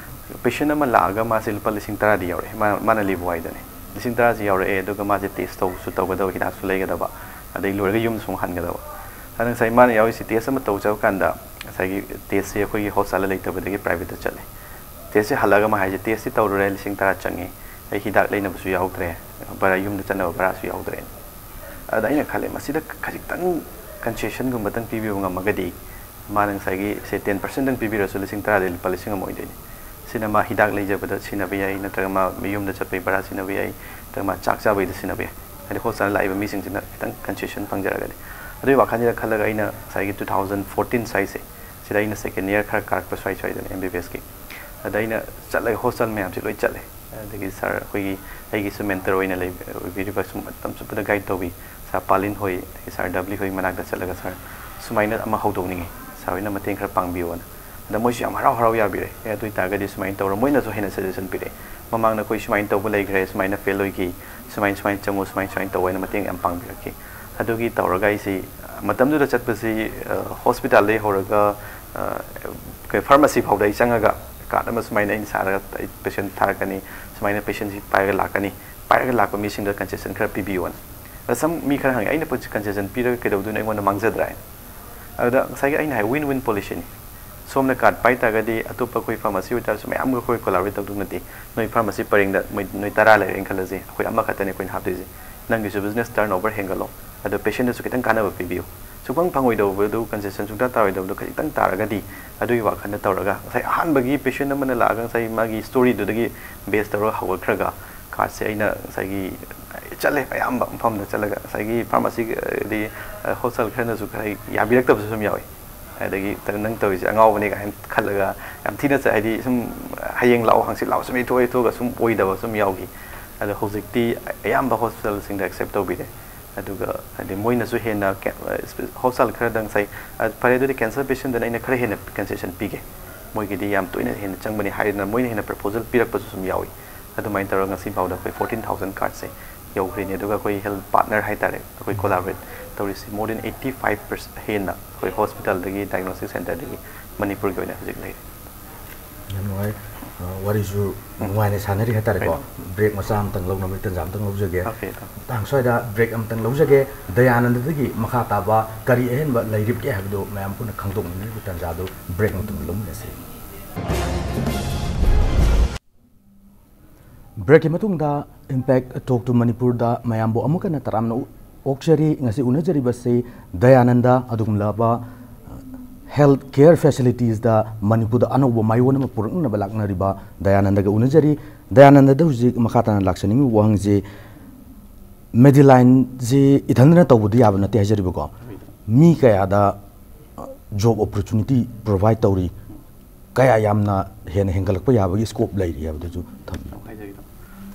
ꯄꯦꯁꯦꯟ ꯑꯃ ꯂꯥꯛꯑꯒ ꯃꯥꯁꯦ ꯂꯨꯄꯥ ꯂꯤꯁꯤꯡ ꯇꯔꯥꯗꯤ ꯌꯥꯎꯔꯛꯑꯦ꯫ ꯃꯥ-, ꯃꯥꯅ ꯂꯤꯕ ꯋꯥꯔꯤꯗꯅꯦ꯫ ꯂꯤꯁꯤꯡ ꯇꯔꯥꯁꯤ ꯌꯥꯎꯔꯛꯑꯦ, ꯑꯗꯨꯒ ꯃꯥꯁꯦ ꯇꯦꯁ ꯇꯧꯕꯁꯨ ꯇꯧꯒꯗꯕ, ꯍꯤꯗꯥꯛꯁꯨ ꯂꯩꯒꯗꯕ, ꯑꯗꯩ ꯂꯣꯏꯔꯒ ꯌꯨꯝꯗꯁꯨ ꯑꯃꯨꯛ ꯍꯟꯒꯗꯕ꯫ ꯑꯗ ꯉꯁꯥꯏ ꯃꯥꯅ ꯌꯥꯎꯔꯤꯁꯤ ꯇꯦꯁ ꯑꯃ ꯇꯧ ꯆꯠꯄ ꯀꯥꯟꯗ, ꯉꯁꯥꯏꯒꯤ ꯇꯦꯁꯁꯤ ꯑꯩꯈꯣꯏꯒꯤ ꯍꯣꯁꯄꯤꯇꯥꯜꯗ ꯂꯩꯇꯕꯗꯒꯤ ꯄ꯭ꯔꯥꯏꯚꯦꯠꯇ ꯆꯠꯂꯦ꯫ ꯇꯦꯁꯁꯤ ꯍꯜꯂꯛꯑꯒ ꯃꯥ ꯍꯥꯏꯁꯦ, "ꯇꯦꯁꯇꯤ ꯇꯧꯔꯨꯔꯦ, ꯂꯤꯁꯤꯡ ꯇꯔꯥ ꯆꯪꯉꯦ, ꯑꯩ ꯍꯤꯗꯥꯛ ꯂꯩꯅꯕꯁꯨ ꯌꯥꯎꯗ꯭ꯔꯦ, ꯚꯔꯥ, ꯌꯨꯝꯗ ꯆꯠꯅꯕ ꯚꯔꯥꯁꯨ ꯌꯥꯎꯗ꯭ꯔꯦꯅ"꯫ ꯑꯗ ꯑꯩꯅ ꯈꯜꯂꯦ, ꯃꯁꯤꯗ ꯈꯖꯤꯛꯇꯪ ꯀꯟꯁꯦꯁꯟꯒꯨꯝꯕꯇꯪ ꯄꯤꯕꯤꯕ ꯉꯝꯃꯒꯗꯤ, ꯃꯥꯅ ꯉꯁꯥꯏꯒꯤ ꯁꯦ ꯇꯦꯟ ꯄꯥꯔꯁꯦꯟꯗꯪ ꯄꯤꯕꯤꯔꯁꯨ ꯂꯤꯁꯤꯡ ꯇꯔꯥꯗꯩ ꯂꯨꯄꯥ ꯂꯤꯁꯤꯡ ꯑꯃ ꯑꯣꯏꯗꯣꯏꯅꯤ꯫ ꯁꯤꯅ ꯃꯥ ꯍꯤꯗꯥꯛ ꯂꯩꯖꯕꯗ ꯁꯤꯖꯤꯟꯅꯕ ꯌꯥꯏ, ꯅꯠꯇ꯭ꯔꯒ ꯃꯥ ꯃꯌꯨꯝꯗ ꯆꯠꯄꯒꯤ ꯚꯔꯥ ꯁꯤꯖꯤꯟꯅꯕ ꯌꯥꯏ, ꯅꯠꯇ꯭ꯔꯒ ꯃꯥ ꯆꯥꯛ ꯆꯥꯕꯒꯤꯗ ꯁꯤꯖꯤꯟꯅꯕ ꯌꯥꯏ꯫ ꯍꯥꯏꯗꯤ ꯍꯣꯁꯄꯤꯇꯥꯜꯗ ꯂꯥꯛꯏꯕ ꯃꯤꯁꯤꯡꯁꯤꯅ ꯈꯤꯇꯪ ꯀꯟꯁꯦꯁꯟ ꯐꯪꯖꯔꯒꯗꯤ꯫ ꯑꯗꯨꯒꯤ ꯋꯥꯈꯜꯁꯤꯗ ꯈꯜꯂꯒ ꯑꯩꯅ ꯉꯁꯥꯏꯒꯤ two thousand fourteen ꯁ꯭ꯋꯥꯏꯁꯦ, ꯁꯤꯗ ꯑꯩꯅ ꯁꯦꯀꯦꯟ ꯏꯌꯔ ꯈꯔ ꯀꯥꯔꯛꯄ ꯁ꯭ꯋꯥꯏ ꯁ꯭ꯋꯥꯏꯗꯅꯦ ꯑꯦꯝ ꯕꯤ ꯕꯤ ꯑꯦꯁꯀꯤ꯫ ꯑꯗ ꯑꯩꯅ ꯆꯠꯂꯒ ꯍꯣꯁꯄꯤꯇꯥꯜ ꯃꯌꯥꯝꯁꯦ ꯂꯣꯏ ꯆꯠꯂꯦ꯫ ꯑꯗꯒꯤ ꯁꯥꯔ, ꯑꯩꯈꯣꯏꯒꯤ, ꯑꯩꯒꯤꯁꯨ ꯃꯦꯟꯇꯔ ꯑꯣꯏꯅ ꯂꯩ-, ꯑꯣꯏꯕꯤꯔꯤꯕ, ꯁꯨꯝ ꯃꯇꯝ ꯆꯨꯞꯄꯗ ꯒꯥꯏꯗ ꯇꯧꯕꯤ ꯁꯥꯔ ꯄꯥꯂꯤꯟ ꯍꯣꯏ, ꯑꯗꯒꯤ ꯁꯥꯔ ꯗꯕ꯭ꯂꯤ ꯍꯣꯏ ꯃꯅꯥꯛꯇ ꯆꯠꯂꯒ, "ꯁꯥꯔ, ꯁꯨꯃꯥꯏꯅ ꯑꯃ ꯍꯧꯗꯣꯛꯅꯤꯡꯉꯤ, ꯁꯥꯔ ꯍꯣꯏꯅ ꯃꯇꯦꯡ ꯈꯔ ꯄꯥꯡꯕꯤꯌꯣꯅ"꯫ ꯑꯗ ꯃꯣꯏꯁꯨ ꯌꯥꯝ ꯍꯔꯥꯎ ꯍꯔꯥꯎ ꯌꯥꯕꯤꯔꯦ꯫ "ꯑꯦ, ꯑꯗꯨ ꯑꯣꯏꯇꯥꯔꯒꯗꯤ ꯁꯨꯃꯥꯏꯅ ꯇꯧꯔꯣ"꯫ ꯃꯣꯏꯅꯁꯨ ꯍꯦꯟꯅ ꯁꯖꯦꯁꯟ ꯄꯤꯔꯛꯑꯦ, "ꯃꯃꯥꯡꯗ ꯑꯩꯈꯣꯏ ꯁꯨꯃꯥꯏꯅ ꯇꯧꯕ ꯂꯩꯈ꯭ꯔꯦ, ꯁꯨꯃꯥꯏꯅ ꯐꯦꯜ ꯑꯣꯏꯈꯤ, ꯁꯨꯃꯥꯏꯅ, ꯁꯨꯃꯥꯏꯅ ꯆꯪꯉꯨ, ꯁꯨꯃꯥꯏꯅ, ꯁꯨꯃꯥꯏꯅ ꯇꯧ" ꯍꯥꯏꯅ ꯃꯇꯦꯡ ꯌꯥꯝ ꯄꯥꯡꯕꯤꯔꯛꯈꯤ꯫ ꯑꯗꯨꯒꯤ ꯇꯧꯔꯒ ꯑꯩꯁꯤ ꯃꯇꯝꯗꯨꯗ ꯆꯠꯄꯁꯤ, ꯑ, ꯍꯣꯁꯄꯤꯇꯥꯜꯗꯒꯤ ꯍꯧꯔꯒ, ꯑ, ꯀꯩ, ꯐꯥꯔꯃꯥꯁꯤ ꯐꯥꯎꯗ ꯑꯩ ꯆꯪꯉꯒ ꯀꯥꯔꯗ ꯑꯃ ꯁꯨꯃꯥꯏꯅ ꯑꯩꯅ ꯁꯥꯔꯒ ꯑꯩ ꯄꯦꯁꯦꯟ ꯊꯥꯔꯛꯀꯅꯤ, ꯁꯨꯃꯥꯏꯅ ꯄꯦꯁꯦꯟꯁꯤ ꯄꯥꯏꯔꯒ ꯂꯥꯛꯀꯅꯤ, ꯄꯥꯏꯔꯒ ꯂꯥꯛꯄ ꯃꯤꯁꯤꯡꯗ ꯀꯟꯁꯦꯁꯟ ꯈꯔ ꯄꯤꯕꯤꯌꯣꯅ꯫ ꯑꯗ ꯁꯝ ꯃꯤ ꯈꯔ ꯍꯪꯉꯦ, "ꯑꯩꯅ ꯀꯟꯁꯦꯁꯟ ꯄꯤꯔꯒ ꯀꯩꯗꯧꯗꯣꯏꯅꯣ? ꯑꯩꯉꯣꯟꯗ ꯃꯥꯡꯖꯗ꯭ꯔꯥ?" ꯍꯥꯏꯅ꯫ ꯑꯗꯨꯗ ꯉꯁꯥꯏꯒꯤ ꯑꯩꯅ ꯍꯥꯏ, ꯋꯤꯟ ꯋꯤꯟ ꯄꯣꯂꯤꯁꯤꯅꯤ꯫ ꯁꯣꯝꯅ ꯀꯥꯔꯗ ꯄꯥꯏ ꯇꯥꯔꯒꯗꯤ ꯑꯇꯣꯞꯄ ꯑꯩꯈꯣꯏ ꯐꯥꯔꯃꯥꯁꯤ ꯑꯣꯏꯇꯥꯔꯁꯨ ꯃꯌꯥꯝꯒ ꯑꯩꯈꯣꯏ ꯀꯣꯂꯥꯕꯣꯔꯦꯠ ꯇꯧꯗꯧ ꯅꯠꯇꯦ꯫ ꯅꯣꯏ ꯐꯥꯔꯃꯥꯁꯤ ꯄꯔꯦꯡꯗ ꯃꯣꯏ ꯅꯣꯏ ꯇꯔꯥ ꯂꯩꯔꯦꯅ ꯈꯜꯂꯁꯦ, ꯑꯩꯈꯣꯏ ꯑꯃꯈꯛꯇꯅꯦ ꯑꯩꯈꯣꯏꯅ ꯍꯥꯞꯇꯣꯏꯁꯦ꯫ ꯅꯪꯒꯤꯁꯨ ꯕꯤꯖꯤꯅꯦꯁ ꯇꯔꯟ ꯑꯣꯚꯔ ꯍꯦꯟꯒꯠꯂꯣ, ꯑꯗꯣ ꯄꯦꯁꯦꯟꯗꯁꯨ ꯈꯤꯇꯪ ꯀꯥꯟꯅꯕ ꯄꯤꯕꯤꯌꯨ꯫ ꯁꯨꯡꯐꯪ ꯐꯪꯉꯣꯏꯗꯧꯕꯗꯨ, ꯀꯟꯁꯦꯁꯟ ꯁꯨꯡꯇꯥ ꯇꯥꯔꯣꯏꯗꯧꯕꯗꯨ ꯈꯖꯤꯛꯇꯪ ꯇꯥꯔꯒꯗꯤ, ꯑꯗꯨꯒꯤ ꯋꯥꯈꯜꯗ ꯇꯧꯔꯒ ꯉꯁꯥꯏ ꯑꯍꯥꯟꯕꯒꯤ ꯄꯦꯁꯦꯟ ꯑꯃꯅ ꯂꯥꯛꯑꯒ ꯉꯁꯥꯏ ꯃꯥꯒꯤ ꯁ꯭ꯇꯣꯔꯤꯗꯨꯗꯒꯤ ꯕꯦꯁ ꯇꯧꯔꯒ ꯍꯧꯒꯠꯈ꯭ꯔꯒ ꯀꯥꯔꯗꯁꯦ ꯑꯩꯅ ꯉꯁꯥꯏꯒꯤ ꯆꯠꯂꯦ, ꯑꯌꯥꯝꯕ ꯃꯐꯝꯗ ꯆꯠꯂꯒ ꯉꯁꯥꯏꯒꯤ ꯐꯥꯔꯃꯥꯁꯤ, ꯑꯗꯩ ꯍꯣꯜꯁꯦꯜ ꯈꯔꯅꯁꯨ ꯈꯔ ꯌꯥꯕꯤꯔꯛꯇꯕꯁꯨ ꯑꯗꯨꯝ ꯌꯥꯎꯏ꯫ ꯑꯗꯒꯤ "ꯅꯪ ꯇꯧꯔꯤꯁꯦ ꯑꯉꯥꯎꯕꯅꯦ" ꯀꯥꯏꯅ ꯈꯜꯂꯒ ꯌꯥꯝ ꯊꯤꯅ ꯆ-, ꯍꯥꯏꯗꯤ ꯁꯨꯝ "ꯍꯌꯦꯡ ꯂꯥꯛꯑꯣ, ꯍꯪꯆꯤꯠ ꯂꯥꯛꯑꯣ", ꯁꯨꯝ ꯌꯩꯊꯣꯛ ꯌꯩꯊꯣꯛꯑꯒ ꯁꯨꯝ ꯑꯣꯏꯗꯕ ꯁꯨꯝ ꯌꯥꯎꯈꯤ꯫ ꯑꯗꯣ ꯍꯧꯖꯤꯛꯇꯤ ꯑꯌꯥꯝꯕ ꯍꯣꯁꯄꯤꯇꯥꯜꯁꯤꯡꯗ ꯑꯦꯛꯁꯦꯞ ꯇꯧꯕꯤꯔꯦ꯫ ꯑꯗꯨꯒ ꯍꯥꯏꯗꯤ ꯃꯣꯏꯅꯁꯨ ꯍꯦꯟꯅ ꯀꯦ-, ꯍꯣꯁꯄꯤꯇꯥꯜ ꯈꯔꯗ ꯉꯁꯥꯏ, "ꯑ, ꯐꯔꯦ, ꯑꯗꯨꯗꯤ ꯀꯦꯟꯁꯔ ꯄꯦꯁꯦꯟꯗꯅ ꯑꯩꯅ ꯈꯔ ꯍꯦꯟꯅ ꯀꯟꯁꯦꯁꯟ ꯄꯤꯒꯦ, ꯃꯣꯏꯒꯤꯗꯤ ꯌꯥꯝ ꯇꯣꯏꯅ ꯍꯦꯟꯅ ꯆꯪꯕꯅꯤ" ꯍꯥꯏꯗꯅ ꯃꯣꯏꯅ ꯍꯦꯟꯅ ꯄ꯭ꯔꯄꯣꯖꯦꯜ ꯄꯤꯔꯛꯄꯁꯨ ꯁꯨꯝ ꯌꯥꯎꯏ꯫ ꯑꯗꯨꯃꯥꯏꯅ ꯇꯧꯔꯒ ꯉꯁꯤ ꯐꯥꯎꯗ ꯑꯩꯈꯣꯏ ꯐꯣꯔꯇꯤꯟ ꯊꯥꯎꯖꯟ ꯀꯥꯔꯗꯁꯦ ꯌꯧꯈ꯭ꯔꯤꯅꯤ꯫ ꯑꯗꯨꯒ ꯑꯩꯈꯣꯏ ꯍꯦꯜꯊ ꯄꯥꯔꯠꯅꯔ ꯍꯥꯏꯇꯥꯔꯦ, ꯑꯩꯈꯣꯏ ꯀꯣꯂꯥꯕꯣꯔꯦꯠ ꯇꯧꯔꯤꯁꯤ more than eighty five percent ꯍꯦꯟꯅ ꯑꯩꯈꯣꯏ ꯍꯣꯁꯄꯤꯇꯥꯜꯗꯒꯤ, ꯗꯥꯏꯒꯅꯣꯁꯇꯤꯛ ꯁꯦꯟꯇꯔꯗꯒꯤ ꯃꯅꯤꯄꯨꯔꯒꯤ ꯑꯣꯏꯅ ꯍꯧꯖꯤꯛ ꯂꯩꯔꯦ꯫ ꯌꯥꯝ ꯅꯨꯡꯉꯥꯏ꯫ ꯑ, ꯋꯥꯔꯤꯁꯨ ꯅꯨꯡꯉꯥꯏꯅ ꯁꯥꯟꯅꯔꯤ ꯍꯥꯏꯇꯥꯔꯦꯀꯣ꯫ ꯍꯣꯏ꯫ ꯕ꯭ꯔꯦꯛ ꯃꯆꯥ ꯑꯃꯇꯪ ꯂꯧꯅꯕꯒꯤ ꯇꯥꯟꯖꯥ ꯑꯃꯇꯪ ꯂꯧꯖꯒꯦ꯫ ꯑꯣꯀꯦ, ꯇꯥꯃꯣ꯫ ꯃꯇꯥꯡ ꯁ꯭ꯋꯥꯏꯗ ꯕ꯭ꯔꯦꯛ ꯑꯃꯇꯪ ꯂꯧꯖꯒꯦ꯫ ꯗꯌꯥꯅꯟꯗꯗꯒꯤ ꯃꯈꯥ ꯇꯥꯕ ꯀꯔꯤ ꯑꯍꯦꯟꯕ ꯂꯩꯔꯤꯕꯒꯦ ꯍꯥꯏꯕꯗꯨ ꯃꯌꯥꯝ ꯄꯨꯟꯅ ꯈꯪꯗꯣꯛꯃꯤꯟꯅꯕꯒꯤ ꯇꯥꯟꯖꯥꯗꯨ ꯕ꯭ꯔꯦꯛ ꯃꯇꯨꯡꯗ ꯂꯧꯃꯤꯟꯅꯁꯤ꯫ ꯕ꯭ꯔꯦꯛꯀꯤ ꯃꯇꯨꯡꯗ Impact Talk to ꯃꯅꯤꯄꯨꯔꯗ ꯃꯌꯥꯝꯕꯨ ꯑꯃꯨꯛ ꯍꯟꯅ ꯇꯔꯥꯝꯅ ꯑꯣꯛꯆꯔꯤ꯫ ꯉꯁꯤ ꯎꯅꯖꯔꯤꯕꯁꯤ ꯗꯌꯥꯅꯟꯗ, ꯑꯗꯨꯒꯨꯝꯂꯕ ꯍꯦꯜꯊ ꯀꯦꯌꯔ ꯐꯦꯁꯤꯂꯤꯇꯤꯁꯇ ꯃꯅꯤꯄꯨꯔꯗ ꯑꯅꯧꯕ ꯃꯥꯏꯑꯣꯟ ꯑꯃ ꯄꯨꯔꯛꯅꯕ ꯂꯥꯛꯅꯔꯤꯕ ꯗꯌꯥꯅꯟꯗꯒ ꯎꯅꯖꯔꯤ꯫ ꯗꯌꯥꯅꯟꯗꯗ ꯍꯧꯖꯤꯛ ꯃꯈꯥ ꯇꯥꯅ ꯂꯥꯛꯆꯅꯤꯡꯉꯤꯕ ꯋꯥꯍꯪꯁꯤ, ꯃꯦꯗꯤꯂꯥꯏꯟꯁꯤ ꯏꯊꯟꯗꯅ ꯇꯧꯕꯗꯤ ꯌꯥꯕ ꯅꯠꯇꯦ ꯍꯥꯏꯖꯔꯤꯕꯀꯣ꯫ ꯃꯤ ꯀꯌꯥꯗ ꯖꯣꯕ ꯑꯣꯄꯣꯔꯆꯨꯅꯤꯇꯤ ꯄ꯭ꯔꯣꯚꯥꯏꯗ ꯇꯧꯔꯤ? ꯀꯌꯥ ꯌꯥꯝꯅ ꯍꯦꯟꯅ ꯍꯦꯟꯒꯠꯂꯛꯄ ꯌꯥꯕꯒꯤ ꯁ꯭ꯀꯣꯞ ꯂꯩꯔꯤ ꯍꯥꯏꯕꯗꯨꯁꯨ ꯊꯝꯕꯤꯌꯨ꯫ ꯍꯥꯏꯖꯒꯦ, ꯇꯥꯃꯣ꯫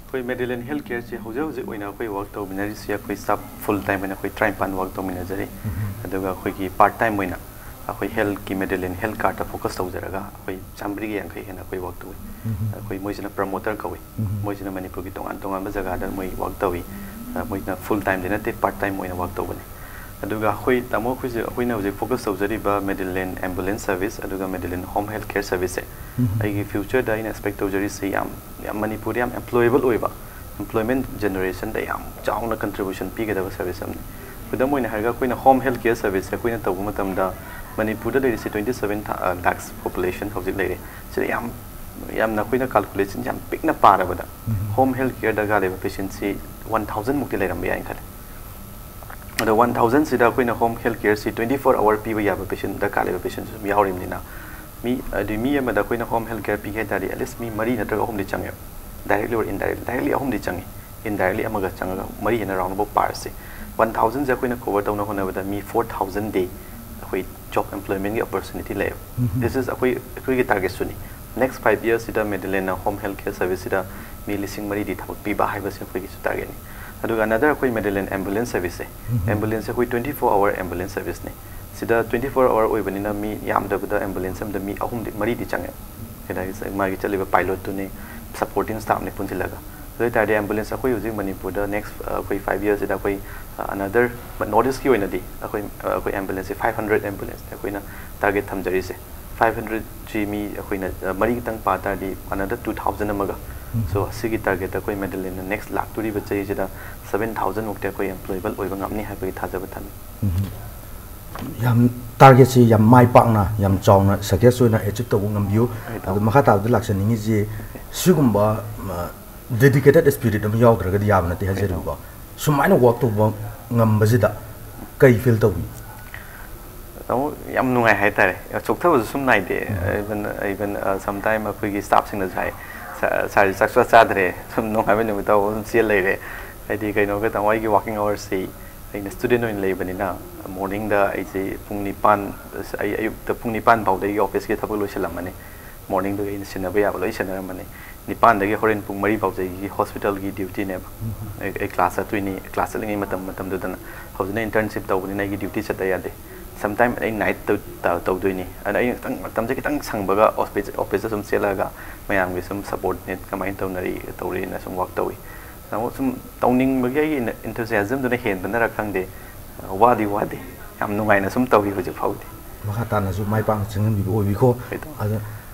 ꯑꯩꯈꯣꯏ ꯃꯦꯗꯤꯂꯦꯟ ꯍꯦꯜꯊ ꯀꯦꯌꯔꯁꯤ ꯍꯧꯖꯤꯛ ꯍꯧꯖꯤꯛ ꯑꯣꯏꯅ ꯑꯩꯈꯣꯏ ꯋꯥꯔꯛ ꯇꯧꯃꯤꯟꯅꯔꯤꯁꯤ, ꯑꯩꯈꯣꯏ ꯁ꯭ꯇꯥꯐ ꯐꯨꯜ ꯇꯥꯏꯝ ꯑꯣꯏꯅ ꯑꯩꯈꯣꯏ ꯇꯔꯥꯅꯤꯄꯥꯟ ꯋꯥꯔꯛ ꯇꯧꯃꯤꯟꯅꯖꯔꯤ꯫ ꯎꯝ꯫ ꯑꯗꯨꯒ ꯑꯩꯈꯣꯏꯒꯤ ꯄꯥꯔꯠ ꯇꯥꯏꯝ ꯑꯣꯏꯅ ꯑꯩꯈꯣꯏ ꯍꯦꯜꯊꯀꯤ ꯃꯦꯗꯤꯂꯦꯟ ꯍꯦꯜꯊ ꯀꯥꯔꯠꯇ ꯐꯣꯀꯁ ꯇꯧꯖꯔꯒ ꯑꯩꯈꯣꯏ ꯆꯥꯝꯃꯔꯤꯒ ꯌꯥꯡꯈꯩ ꯍꯦꯟꯅ ꯑꯩꯈꯣꯏ ꯋꯥꯔꯛ ꯇꯧꯏ꯫ ꯎꯝ꯫ ꯑꯩꯈꯣꯏ ꯃꯣꯏꯁꯤꯅ ꯄ꯭ꯔꯃꯣꯇꯔ ꯀꯧꯏ꯫ ꯎꯝ꯫ ꯃꯣꯏꯁꯤꯅ ꯃꯅꯤꯄꯨꯔꯒꯤ ꯇꯣꯉꯥꯟ ꯇꯣꯉꯥꯟꯕ ꯖꯒꯥꯗ ꯃꯣꯏ ꯋꯥꯔꯛ ꯇꯧꯏ꯫ ꯑ, ꯃꯣꯏꯅ ꯐꯨꯜ ꯇꯥꯏꯝꯗꯤ ꯅꯠꯇꯦ, ꯄꯥꯔꯠ ꯇꯥꯏꯝ ꯑꯣꯏꯅ ꯋꯥꯔꯛ ꯇꯧꯕꯅꯤ꯫ ꯑꯗꯨꯒ ꯑꯩꯈꯣꯏ, ꯇꯥꯃꯣ, ꯑꯩꯈꯣꯏꯁꯦ, ꯑꯩꯈꯣꯏꯅ ꯍꯧꯖꯤꯛ ꯐꯣꯀꯁ ꯇꯧꯖꯔꯤꯕ ꯃꯦꯗꯤꯂꯦꯟ ꯑꯦꯝꯕꯨꯂꯦꯟꯁ ꯁꯔꯚꯤꯁ ꯑꯗꯨꯒ ꯃꯦꯗꯤꯂꯦꯟ ꯍꯣꯝ ꯍꯦꯜꯊ ꯀꯦꯌꯔ ꯁꯔꯚꯤꯁꯁꯦ, ꯎꯝ꯫ ꯑꯩꯒꯤ ꯐ꯭ꯌꯨꯆꯔꯗ ꯑꯩꯅ ꯑꯦꯛꯁꯄꯦꯛ ꯇꯧꯖꯔꯤꯁꯦ ꯌꯥꯝ, ꯌꯥꯝ ꯃꯅꯤꯄꯨꯔꯗ ꯌꯥꯝ ꯑꯦꯝꯄ꯭ꯂꯣꯌꯦꯕꯜ ꯑꯣꯏꯕ, ꯑꯦꯝꯄ꯭ꯂꯣꯏꯃꯦꯟ ꯖꯦꯅꯦꯔꯦꯁꯟꯗ ꯌꯥꯝ ꯆꯥꯎꯅ ꯀꯟꯇ꯭ꯔꯤꯕ꯭ꯌꯨꯁꯟ ꯄꯤꯒꯗꯕ ꯁꯔꯚꯤꯁ ꯑꯃꯅꯤ꯫ ꯈꯨꯗꯝ ꯑꯣꯏꯅ ꯍꯥꯏꯔꯒ, ꯑꯩꯈꯣꯏꯅ ꯍꯣꯝ ꯍꯦꯜꯊ ꯀꯦꯌꯔ ꯁꯔꯚꯤꯁꯁꯦ ꯑꯩꯈꯣꯏꯅ ꯇꯧꯕ ꯃꯇꯝꯗ, ꯃꯅꯤꯄꯨꯔꯗ ꯂꯩꯔꯤꯁꯤ twenty seven lakhs population ꯍꯧꯖꯤꯛ ꯂꯩꯔꯦ꯫ ꯁꯤꯗ ꯌꯥꯝ ꯌꯥꯝꯅ ꯑꯩꯈꯣꯏꯅ calculation ꯌꯥꯝ ꯄꯤꯛꯅ ꯄꯥꯔꯕꯗ, home health care ꯗꯔꯀꯥꯔ ꯂꯩꯕ patientꯁꯤ one thousand ꯃꯨꯛꯇꯤ ꯂꯩꯔꯝꯕ ꯌꯥꯏꯅ ꯈꯜꯂꯤ꯫ ꯑꯗꯣ one thousand ꯁꯤꯗ ꯑꯩꯈꯣꯏꯅ home health careꯁꯤ twenty four hour ꯄꯤꯕ ꯌꯥꯕ patient, ꯗꯔꯀꯥꯔ ꯂꯩꯕ patientꯁꯨ ꯑꯗꯨꯝ ꯌꯥꯎꯔꯤꯕꯅꯤꯅ, ꯃꯤ ꯑꯗꯨ ꯃꯤ ꯑꯃꯗ ꯑꯩꯈꯣꯏꯅ home health care ꯄꯤꯒꯦ ꯍꯥꯏ ꯇꯥꯔꯗꯤ, at least ꯃꯤ ꯃꯔꯤ ꯅꯠꯇ꯭ꯔꯒ ꯑꯍꯨꯝꯗꯤ ꯆꯪꯉꯦꯕ, directly or indirectly꯫ Directly ꯑꯍꯨꯝꯗꯤ ꯆꯪꯉꯤ, indirectly ꯑꯃꯒ ꯆꯪꯉꯒ ꯃꯔꯤ ꯍꯦꯟꯅ round about Parsi. One thousand ꯁꯦ ꯑꯩꯈꯣꯏꯅ cover ꯇꯧꯅ ꯍꯣꯠꯅꯕꯗ ꯃꯤ four thousand day ꯑꯩꯈꯣꯏ job employmentꯀꯤ opportunity ꯂꯩꯌꯦꯕ꯫ This is ꯑꯩꯈꯣꯏ ꯑꯩꯈꯣꯏꯒꯤ targetꯁꯨꯅꯤ꯫ Next five yearsꯁꯤꯗ Medillineꯅ home health care serviceꯁꯤꯗ ꯃꯤ ꯂꯤꯁꯤꯡ ꯃꯔꯤꯗꯤ ꯊꯕꯛ ꯄꯤꯕ ꯍꯥꯏꯕꯁꯤ ꯑꯩꯈꯣꯏꯒꯤꯁꯨ targetꯅꯤ꯫ ꯑꯗꯨꯒ another ꯑꯩꯈꯣꯏ Medilline ambulance serviceꯁꯦ, ambulance ꯑꯩꯈꯣꯏ twenty four hour ambulance serviceꯅꯤ꯫ ꯁꯤꯗ twenty four hour ꯑꯣꯏꯕꯅꯤꯅ ꯃꯤ ꯌꯥꯝꯗꯕꯗ ambulance ꯑꯃꯗ ꯃꯤ ꯑꯍꯨꯝꯗꯤ ꯃꯔꯤꯗꯤ ꯆꯪꯉꯦ꯫ ꯀꯩꯅꯣ ꯍꯥꯏꯁꯦ, ꯃꯥꯒꯤ ꯆꯠꯂꯤꯕ pilotꯇꯨꯅꯤ, supporting staffꯅꯤ ꯄꯨꯟꯁꯤꯜꯂꯒ꯫ ꯑꯗꯨ ꯑꯣꯏ ꯇꯥꯔꯗꯤ ambulance ꯑꯩꯈꯣꯏ ꯍꯧꯖꯤꯛ ꯃꯅꯤꯄꯨꯔꯗ next, ꯑ, ꯑꯩꯈꯣꯏ five yearsꯁꯤꯗ ꯑꯩꯈꯣꯏ, ꯑ, another, but North Eastꯀꯤ ꯑꯣꯏꯅꯗꯤ ꯑꯩꯈꯣꯏ, ꯑ, ꯑꯩꯈꯣꯏ ambulanceꯁꯦ five hundred ambulanceꯅꯦ ꯑꯩꯈꯣꯏꯅ target ꯊꯝꯖꯔꯤꯁꯦ꯫ Five hundredꯁꯤ ꯃꯤ ꯑꯩꯈꯣꯏꯅ, ꯑ, ꯃꯔꯤ ꯈꯛꯇꯪ ꯄꯥ ꯇꯥꯔꯗꯤ another two thousand ꯑꯃꯒ꯫ So ꯑꯁꯤꯒꯤ targetꯇ ꯑꯩꯈꯣꯏ Medillineꯅ next ꯂꯥꯛꯇꯣꯔꯤꯕ ꯆꯍꯤꯁꯤꯗ seven thousandꯃꯨꯛꯇꯤ ꯑꯩꯈꯣꯏ employable ꯑꯣꯏꯕ ꯉꯝꯅꯤ ꯍꯥꯏꯕꯒꯤ ꯊꯥꯖꯕ ꯊꯝꯃꯤ꯫ ꯌꯥꯝ targetꯁꯤ ꯌꯥꯝ ꯃꯥꯏ ꯄꯥꯛꯅ, ꯌꯥꯝ ꯆꯥꯎꯅ success ꯑꯣꯏꯅ achieve ꯇꯧꯕ ꯉꯝꯕꯤꯌꯨ꯫ ꯑꯗꯨ ꯃꯈꯥ ꯇꯥꯕꯗ ꯂꯥꯛꯆꯅꯤꯡꯉꯤꯁꯤ, ꯁꯤꯒꯨꯝꯕ dedicated spirit ꯑꯃ ꯌꯥꯎꯗ꯭ꯔꯒꯗꯤ ꯌꯥꯕ ꯅꯠꯇꯦ ꯍꯥꯏꯖꯔꯤꯕꯀꯣ꯫ ꯁꯨꯃꯥꯏꯅ work ꯇꯧꯕ ꯉꯝꯕꯁꯤꯗ ꯀꯩ feel ꯇꯧꯕꯤ? ꯇꯥꯃꯣ, ꯌꯥꯝ ꯅꯨꯡꯉꯥꯏ ꯍꯥꯏꯇꯥꯔꯦ꯫ ꯆꯣꯛꯊꯕꯁꯨ ꯁꯨꯝ ꯅꯥꯏꯗꯦ꯫ Even, even, ꯑ, sometime ꯑꯩꯈꯣꯏꯒꯤ staffꯁꯤꯡꯅꯁꯨ ꯍꯥꯏ, "ꯁꯥꯔ, ꯁꯥꯔꯁꯦ ꯆꯥꯛ ꯁꯨꯡꯆꯥ ꯆꯥꯗ꯭ꯔꯦ, ꯁꯨꯝ ꯅꯣꯡꯉꯥꯟꯕ ꯅꯨꯃꯤꯠ ꯇꯥꯕ ꯁꯨꯝ ꯆꯦꯜ ꯂꯩꯔꯦ"꯫ ꯍꯥꯏꯗꯤ ꯀꯩꯅꯣꯒ ꯇꯥꯃꯣ, ꯑꯩꯒꯤ working hoursꯁꯤ ꯑꯩꯅ student ꯑꯣꯏꯅ ꯂꯩꯕꯅꯤꯅ, morningꯗ ꯑꯩꯁꯦ ꯄꯨꯡ ꯅꯤꯄꯥꯟ, ꯑꯩ ꯑꯌꯨꯛꯇ ꯄꯨꯡ ꯅꯤꯄꯥꯟ ꯐꯥꯎꯗ ꯑꯩꯒꯤ officeꯀꯤ ꯊꯕꯛ ꯂꯣꯏꯁꯤꯜꯂꯝꯃꯅꯤ꯫ Morningꯗꯨꯒꯤ ꯑꯩꯅ ꯁꯤꯟꯅꯕ ꯌꯥꯕ ꯂꯣꯏ ꯁꯤꯟꯅꯔꯝꯃꯅꯤ꯫ ꯅꯤꯄꯥꯟꯗꯒꯤ ꯍꯣꯔꯦꯟ ꯄꯨꯡ ꯃꯔꯤ ꯐꯥꯎꯁꯦ ꯑꯩꯒꯤ hospitalꯒꯤ dutyꯅꯦꯕ꯫ ꯑꯩ, ꯑꯩ class ꯆꯠꯇꯣꯏꯅꯤ, class ꯆꯠꯂꯤꯉꯩ ꯃꯇꯝ, ꯃꯇꯝꯗꯨꯗꯅ꯫ ꯍꯧꯖꯤꯛꯅ internship ꯇꯧꯕꯅꯤꯅ ꯑꯩꯒꯤ duty ꯆꯠꯇ ꯌꯥꯗꯦ꯫ Sometime ꯑꯩ night ꯇ-, ꯇ-, ꯇꯧꯗꯣꯏꯅꯤ꯫ ꯑꯗꯨꯅ ꯑꯩꯅ ꯈꯤꯇꯪ ꯃꯇꯝꯁꯦ ꯈꯤꯇꯪ ꯁꯪꯕꯒ office, officeꯇ ꯁꯨꯝ ꯆꯦꯜꯂꯛꯑꯒ ꯃꯌꯥꯝꯒꯤ ꯁꯨꯝ supportꯅꯦ, ꯀꯃꯥꯏꯅ ꯇꯧꯅꯔꯤ, ꯇꯧꯔꯤꯅ ꯁꯨꯝ work ꯇꯧꯏ꯫ ꯑꯃꯨꯛ ꯁꯨꯝ ꯇꯧꯅꯤꯡꯕꯒꯤ ꯑꯩꯒꯤ enthusiasmꯗꯨꯅ ꯍꯦꯟꯕꯅꯔ ꯈꯪꯗꯦ, ꯋꯥꯗꯤ ꯋꯥꯗꯦ, ꯌꯥꯝ ꯅꯨꯡꯉꯥꯏꯅ ꯁꯨꯝ ꯇꯧꯔꯤ ꯍꯧꯖꯤꯛ ꯐꯥꯎꯗꯤ꯫ ꯃꯈꯥ ꯇꯥꯅꯁꯨ ꯃꯥꯏ ꯄꯥꯛꯅ ꯆꯪꯍꯟꯕꯤꯕ ꯑꯣꯏꯕꯤꯈꯣ꯫ ꯍꯣꯏ, ꯇꯥꯃꯣ꯫ ꯑꯗ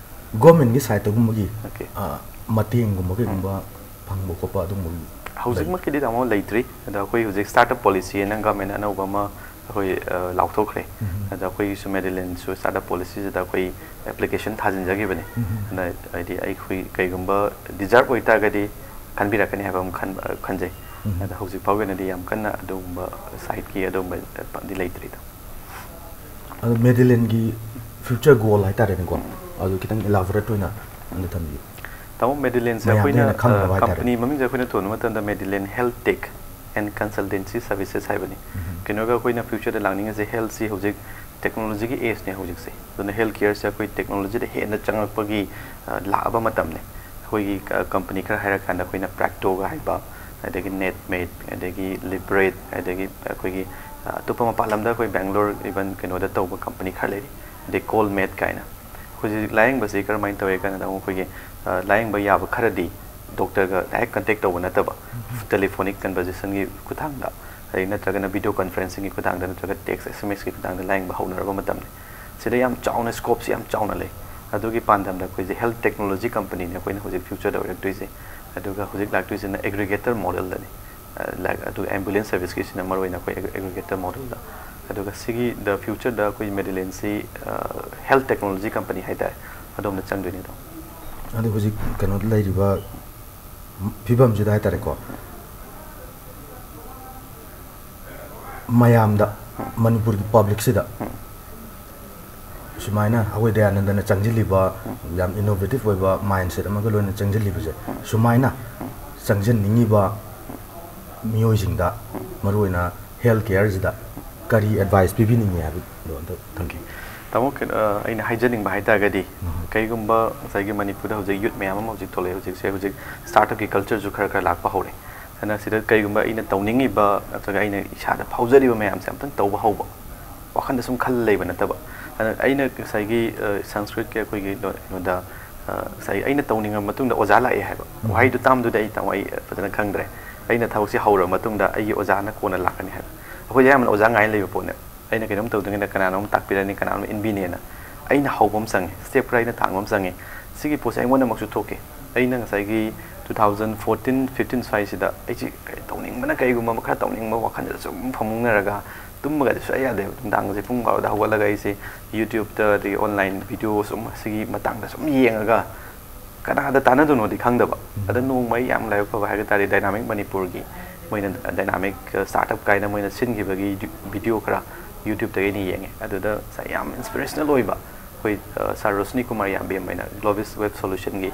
governmentꯀꯤ sideꯇꯒꯨꯝꯕꯒꯤ, Okay. ꯑ, ꯃꯇꯦꯡꯒꯨꯝꯕ ꯀꯩꯒꯨꯝꯕ ꯐꯪꯕ ꯈꯣꯠꯄ ꯑꯗꯨꯒꯨꯝꯕꯒꯤ ꯍꯧꯖꯤꯛꯃꯛꯀꯤꯗꯤ, ꯇꯥꯃꯣ, ꯂꯩꯇ꯭ꯔꯤ꯫ ꯑꯗꯣ ꯑꯩꯈꯣꯏ ꯍꯧꯖꯤꯛ startup policy ꯍꯥꯏꯅ governmentꯅ ꯑꯅꯧꯕ ꯑꯃ ꯑꯩꯈꯣꯏ ꯂꯥꯎꯊꯣꯛꯈ꯭ꯔꯦ꯫ ꯑꯗ ꯑꯩꯈꯣꯏꯒꯤꯁꯨ ꯃꯦꯗꯤꯂꯦꯟꯁꯨ ꯁ꯭ꯇꯥꯔꯠ ꯑꯞ ꯄꯣꯂꯤꯁꯤꯁꯤꯗ ꯑꯩꯈꯣꯏ ꯑꯦꯄ꯭ꯂꯤꯀꯦꯁꯟ ꯊꯥꯖꯤꯟꯖꯈꯤꯕꯅꯤ꯫ ꯑꯗ ꯍꯥꯏꯗꯤ ꯑꯩꯈꯣꯏ ꯀꯩꯒꯨꯝꯕ ꯗꯤꯖꯥꯔꯞ ꯑꯣꯏꯇꯥꯔꯒꯗꯤ ꯈꯟꯕꯤꯔꯛꯀꯅꯤ ꯍꯥꯏꯕ ꯑꯃ ꯈꯟ ꯈꯟꯖꯩ꯫ ꯑꯗ ꯍꯧꯖꯤꯛ ꯐꯥꯎꯒꯤ ꯑꯣꯏꯅꯗꯤ ꯌꯥꯝ ꯀꯟꯅ ꯑꯗꯨꯒꯨꯝꯕ ꯁꯥꯏꯠꯀꯤ ꯑꯗꯨꯒꯨꯝꯕꯗꯤ ꯂꯩꯇ꯭ꯔꯤꯗ꯫ ꯑꯗꯣ ꯃꯦꯗꯤꯂꯦꯟꯒꯤ ꯐ꯭ꯌꯨꯆꯔ ꯒꯣꯜ ꯍꯥꯏꯇꯥꯔꯦꯅꯦꯀꯣ, ꯑꯗꯨ ꯈꯤꯇꯪ ꯏꯂꯥꯕꯣꯔꯦꯠ ꯑꯣꯏꯅ ꯑꯝꯇ ꯊꯝꯕꯤꯌꯨ꯫ ꯇꯥꯃꯣ, ꯃꯦꯗꯤꯂꯦꯟꯁꯦ ꯃꯌꯥꯝꯗ ꯑꯩꯈꯣꯏꯅ ꯍꯦꯟꯅ ꯈꯪꯅꯕ ꯍꯥꯏꯇꯥꯔꯦ꯫ ꯀꯝꯄꯅꯤ ꯃꯃꯤꯡꯁꯦ ꯑꯩꯈꯣꯏꯅ ꯊꯣꯟꯕ ꯃꯇꯝꯗ Medilane health tech and consultancy services ꯍꯥꯏꯕꯅꯤ꯫ ꯀꯩꯅꯣꯒ ꯑꯩꯈꯣꯏꯅ ꯐ꯭ꯌꯨꯆꯔꯗ ꯂꯥꯛꯅꯤꯡꯉꯤꯁꯦ, ꯍꯦꯜꯊꯁꯤ ꯍꯧꯖꯤꯛ ꯇꯦꯛꯅꯣꯂꯣꯖꯤꯒꯤ ꯑꯦꯖꯅꯦ ꯍꯧꯖꯤꯛꯁꯦ꯫ ꯑꯗꯨꯅ ꯍꯦꯜꯊ ꯀꯤꯌꯔꯁꯦ ꯑꯩꯈꯣꯏ ꯇꯦꯛꯅꯣꯂꯣꯖꯤꯗ ꯍꯦꯟꯅ ꯆꯪꯉꯛꯄꯒꯤ ꯑ, ꯂꯥꯛꯑꯕ ꯃꯇꯝꯅꯦ꯫ ꯑꯩꯈꯣꯏꯒꯤ ꯀ- ꯀꯝꯄꯅꯤ ꯈꯔ ꯍꯥꯏꯔꯀꯥꯟꯗ ꯑꯩꯈꯣꯏꯅ ꯄ꯭ꯔꯥꯛꯇꯣꯒ ꯍꯥꯏꯕ, ꯑꯗꯒꯤ ꯅꯦꯠꯃꯦꯠ, ꯑꯗꯒꯤ ꯂꯤꯕ꯭ꯔꯦꯠ, ꯑꯗꯒꯤ ꯑꯩꯈꯣꯏꯒꯤ ꯑ, ꯑꯇꯣꯞꯄ ꯃꯄꯥꯟ ꯂꯝꯗ ꯑꯩꯈꯣꯏ ꯕꯦꯡꯒ꯭ꯂꯣꯔ, ꯏꯚꯟ ꯀꯩꯅꯣꯗ ꯇꯧꯕ ꯀꯝꯄꯅꯤ ꯈꯔ ꯂꯩꯔꯤ, ꯑꯗꯩ ꯀꯣꯜꯃꯦꯠ ꯀꯥꯏꯅ꯫ ꯍꯧꯖꯤꯛ ꯂꯥꯌꯦꯡꯕꯁꯤ ꯀꯔꯝꯍꯥꯏꯅ ꯇꯧꯋꯦ ꯀꯥꯏꯅ ꯑꯃꯨꯛ ꯑꯩꯈꯣꯏꯒꯤ ꯑ, ꯂꯥꯌꯦꯡꯕ ꯌꯥꯕ ꯈꯔꯗꯤ ꯗꯣꯛꯇꯔꯒ ꯗꯥꯏꯔꯦꯛ ꯀꯟꯇꯦꯛ ꯇꯧꯕ ꯅꯠꯇꯕ, ꯇꯦꯂꯤꯐꯣꯅꯤꯛ ꯀꯟꯚꯔꯖꯦꯁꯟꯒꯤ ꯈꯨꯠꯊꯥꯡꯗ, ꯑꯗꯩ ꯅꯠꯇ꯭ꯔꯒꯅ ꯚꯤꯗꯤꯑꯣ ꯀꯟꯐꯔꯦꯟꯁꯤꯡꯒꯤ ꯈꯨꯠꯊꯥꯡꯗ ꯅꯠꯇ꯭ꯔꯒ ꯇꯦꯛꯁ, ꯑꯦꯁ ꯑꯦꯝ ꯑꯦꯁꯀꯤ ꯈꯨꯠꯊꯥꯡꯗ ꯂꯥꯌꯦꯡꯕ ꯍꯧꯅꯔꯕ ꯃꯇꯝꯅꯤ꯫ ꯁꯤꯗ ꯌꯥꯝ ꯆꯥꯎꯅ, ꯁ꯭ꯀꯣꯞꯁꯤ ꯌꯥꯝ ꯆꯥꯎꯅ ꯂꯩ꯫ ꯑꯗꯨꯒꯤ ꯄꯥꯟꯗꯝꯗ ꯑꯩꯈꯣꯏꯁꯦ ꯍꯦꯜꯊ ꯇꯦꯛꯅꯣꯂꯣꯖꯤ ꯀꯝꯄꯅꯤꯅꯦ ꯑꯩꯈꯣꯏꯅ ꯍꯧꯖꯤꯛ ꯐ꯭ꯌꯨꯆꯔꯗ ꯑꯣꯏꯔꯛꯇꯣꯏꯁꯦ꯫ ꯑꯗꯨꯒ ꯍꯧꯖꯤꯛ ꯂꯥꯛꯇꯣꯏꯁꯤꯅ ꯑꯦꯒ꯭ꯔꯤꯒꯦꯇꯔ ꯃꯣꯗꯦꯜꯗꯅꯤ꯫ ꯑ, ꯂꯥꯏꯛ, ꯑꯗꯨꯒ ꯑꯦꯝꯕꯨꯂꯦꯟꯁ ꯁꯔꯚꯤꯁꯀꯤꯁꯤꯅ ꯃꯔꯨꯑꯣꯏꯅ ꯑꯩꯈꯣꯏ ꯑꯦꯒ꯭ꯔꯤꯒꯦꯇꯔ ꯃꯣꯗꯦꯜꯗ꯫ ꯑꯗꯨꯒ ꯁꯤꯒꯤ ꯗ ꯐ꯭ꯌꯨꯆꯔꯗ ꯑꯩꯈꯣꯏ ꯃꯦꯗꯤꯂꯦꯟꯁꯤ ꯍꯦꯜꯊ ꯇꯦꯛꯅꯣꯂꯣꯖꯤ ꯀꯝꯄꯅꯤ ꯍꯥꯏꯇꯥꯔꯦ, ꯑꯗꯣꯝꯗ ꯆꯪꯗꯣꯏꯅꯦ ꯑꯗꯣ꯫ ꯑꯗꯨ ꯍꯧꯖꯤꯛ ꯀꯩꯅꯣꯗ ꯂꯩꯔꯤꯕ ꯐꯤꯕꯝꯁꯤꯗ ꯍꯥꯏꯇꯥꯔꯦꯀꯣ, ꯃꯌꯥꯝꯗ, ꯃꯅꯤꯄꯨꯔꯒꯤ ꯄꯕ꯭ꯂꯤꯛꯁꯤꯗ ꯁꯨꯃꯥꯏꯅ ꯑꯩꯈꯣꯏ ꯗꯌꯥꯅꯟꯗꯅ ꯆꯪꯁꯤꯜꯂꯤꯕ, ꯌꯥꯝ ꯏꯅꯣꯚꯦꯇꯤꯞ ꯑꯣꯏꯕ ꯃꯥꯏꯟꯁꯦꯠ ꯑꯃꯒ ꯂꯣꯏꯅ ꯆꯪꯁꯤꯜꯂꯤꯕꯁꯦ, ꯁꯨꯃꯥꯏꯅ ꯆꯪꯁꯤꯟꯅꯤꯡꯉꯤꯕ ꯃꯤꯑꯣꯏꯁꯤꯡꯗ, ꯃꯔꯨꯑꯣꯏꯅ ꯍꯦꯜꯊ ꯀꯤꯌꯔꯁꯤꯗ ꯀꯔꯤ ꯑꯦꯗꯚꯥꯏꯁ ꯄꯤꯕꯤꯅꯤꯡꯉꯤ ꯍꯥꯏꯕꯗꯣ ꯑꯝꯇ ꯊꯝꯕꯤꯌꯨ꯫ ꯇꯥꯃꯣ, ꯀꯩꯅꯣ, ꯑ, ꯑꯩꯅ ꯍꯥꯏꯖꯅꯤꯡꯕ ꯍꯥꯏꯇꯥꯔꯒꯗꯤ, ꯀꯩꯒꯨꯝꯕ ꯉꯁꯥꯏꯒꯤ ꯃꯅꯤꯄꯨꯔꯗ ꯍꯧꯖꯤꯛ ꯌꯨꯠ ꯃꯌꯥꯝ ꯑꯃ ꯍꯧꯖꯤꯛ ꯊꯣꯛꯂꯛꯑꯦ, ꯍꯧꯖꯤꯛꯁꯦ ꯍꯧꯖꯤꯛ ꯁ꯭ꯇꯥꯔꯠ ꯑꯞꯀꯤ ꯀꯜꯆꯔꯁꯨ ꯈꯔ ꯈꯔ ꯂꯥꯛꯄ ꯍꯧꯔꯦ꯫ ꯑꯗꯨꯅ ꯁꯤꯗ ꯀꯩꯒꯨꯝꯕ ꯑꯩꯅ ꯇꯧꯅꯤꯡꯉꯤꯕ ꯅꯠꯇ꯭ꯔꯒ ꯑꯩꯅ ꯏꯁꯥꯗ ꯐꯥꯎꯖꯔꯤꯕ ꯃꯌꯥꯝꯁꯦ ꯑꯝꯇꯪ ꯇꯧꯕ ꯍꯧꯕ, ꯋꯥꯈꯜꯗ ꯁꯨꯝ ꯈꯜꯂ ꯂꯩꯕ ꯅꯠꯇꯕ꯫ ꯑꯗꯨꯅ ꯑꯩꯅ ꯉꯁꯥꯏꯒꯤ, ꯑ, ꯁꯪꯁꯀ꯭ꯔꯤꯠꯀꯤ ꯑꯩꯈꯣꯏꯒꯤ ꯂꯣ-, ꯀꯩꯅꯣꯗ, ꯑ, ꯉꯁꯥꯏꯒꯤ ꯑꯩꯅ ꯇꯧꯅꯤꯡꯉꯕ ꯃꯇꯨꯡꯗ ꯑꯣꯖꯥ ꯂꯥꯛꯑꯦ ꯍꯥꯏꯕ ꯋꯥꯍꯩꯗꯨ ꯇꯥꯕꯗꯨꯗ ꯑꯩ, ꯇꯥꯃꯣ, ꯑꯩ ꯐꯖꯅ ꯈꯪꯗ꯭ꯔꯦ꯫ ꯑꯩꯅ ꯊꯕꯛꯁꯦ ꯍꯧꯔꯕ ꯃꯇꯨꯡꯗ ꯑꯩꯒꯤ ꯑꯣꯖꯥꯅ ꯀꯣꯟꯅ ꯂꯥꯛꯀꯅꯤ ꯍꯥꯏꯕ꯫ ꯑꯩꯈꯣꯏꯁꯦ ꯑꯌꯥꯝꯕꯅ ꯑꯣꯖꯥ ꯉꯥꯏꯅ ꯂꯩꯕ ꯄꯣꯠꯅꯦ꯫ ꯑꯩꯅ ꯀꯩꯅꯣꯝ ꯇꯧꯗ꯭ꯔꯤꯉꯩꯗ ꯀꯅꯥꯅꯣꯝ ꯇꯥꯛꯄꯤꯔꯅꯤ, ꯀꯅꯥꯅꯣꯝ ꯏꯟꯕꯤꯅꯦꯅ꯫ ꯑꯩꯅ ꯍꯧꯕ ꯑꯃ ꯆꯪꯉꯦ, ꯁ꯭ꯇꯦꯞ ꯈꯔ ꯑꯩꯅ ꯊꯥꯡꯕ ꯑꯃ ꯆꯪꯉꯦ꯫ ꯁꯤꯒꯤ ꯄꯣꯠꯁꯦ ꯑꯩꯉꯣꯟꯗꯃꯛꯁꯨ ꯊꯣꯛꯀꯦ꯫ ꯑꯩꯅ ꯉꯁꯥꯏꯒꯤ two thousand fourteen fifteen ꯁ꯭ꯋꯥꯏꯁꯤꯗ ꯑꯩꯁꯦ ꯀꯩ ꯇꯧꯅꯤꯡꯕꯅ, ꯀꯩꯒꯨꯝꯕ ꯑꯃ ꯈꯔ ꯇꯧꯅꯤꯡꯕ ꯋꯥꯈꯜꯁꯤꯗ ꯁꯨꯝ ꯐꯃꯨꯡꯅꯔꯒ ꯇꯨꯝꯕꯒꯗꯤ ꯁꯨꯡꯌꯥ ꯌꯥꯗꯦꯕ꯫ ꯅꯨꯡꯗꯥꯡꯁꯦ ꯄꯨꯡ ꯕꯥꯔꯣꯗ ꯍꯧꯒꯠꯂꯒ ꯑꯩꯁꯦ YouTube-ꯇ, ꯑꯗꯒꯤ online video ꯁꯨꯝ ꯁꯤꯒꯤ ꯃꯇꯥꯡꯗ ꯁꯨꯝ ꯌꯦꯡꯉꯒ ꯀꯅꯥꯗ ꯇꯥꯟꯅꯗꯣꯏꯅꯣꯗꯤ ꯈꯪꯗꯕ꯫ ꯑꯗ ꯅꯣꯡꯃ ꯑꯩ ꯌꯥꯝ ꯂꯥꯏꯕꯛ ꯐꯕ ꯍꯥꯏꯕ ꯇꯥꯔꯦ, Dynamic ꯃꯅꯤꯄꯨꯔꯒꯤ ꯃꯣꯏꯅ Dynamic Startup ꯀꯥꯏꯅ ꯃꯣꯏꯅ ꯁꯤꯟꯈꯤꯕꯒꯤ video ꯈꯔ YouTube-ꯇꯒꯤ ꯑꯩꯅ ꯌꯦꯡꯉꯦ꯫ ꯑꯗꯨꯗ ꯉꯁꯥꯏ ꯌꯥꯝ inspirational ꯑꯣꯏꯕ ꯑꯩꯈꯣꯏ, ꯑ, ꯁꯥꯔ ꯔꯣꯁꯅꯤ ꯀꯨꯃꯥꯔ ꯌꯥꯝꯕꯦꯝ ꯍꯥꯏꯅ Globis Web Solution-ꯒꯤ,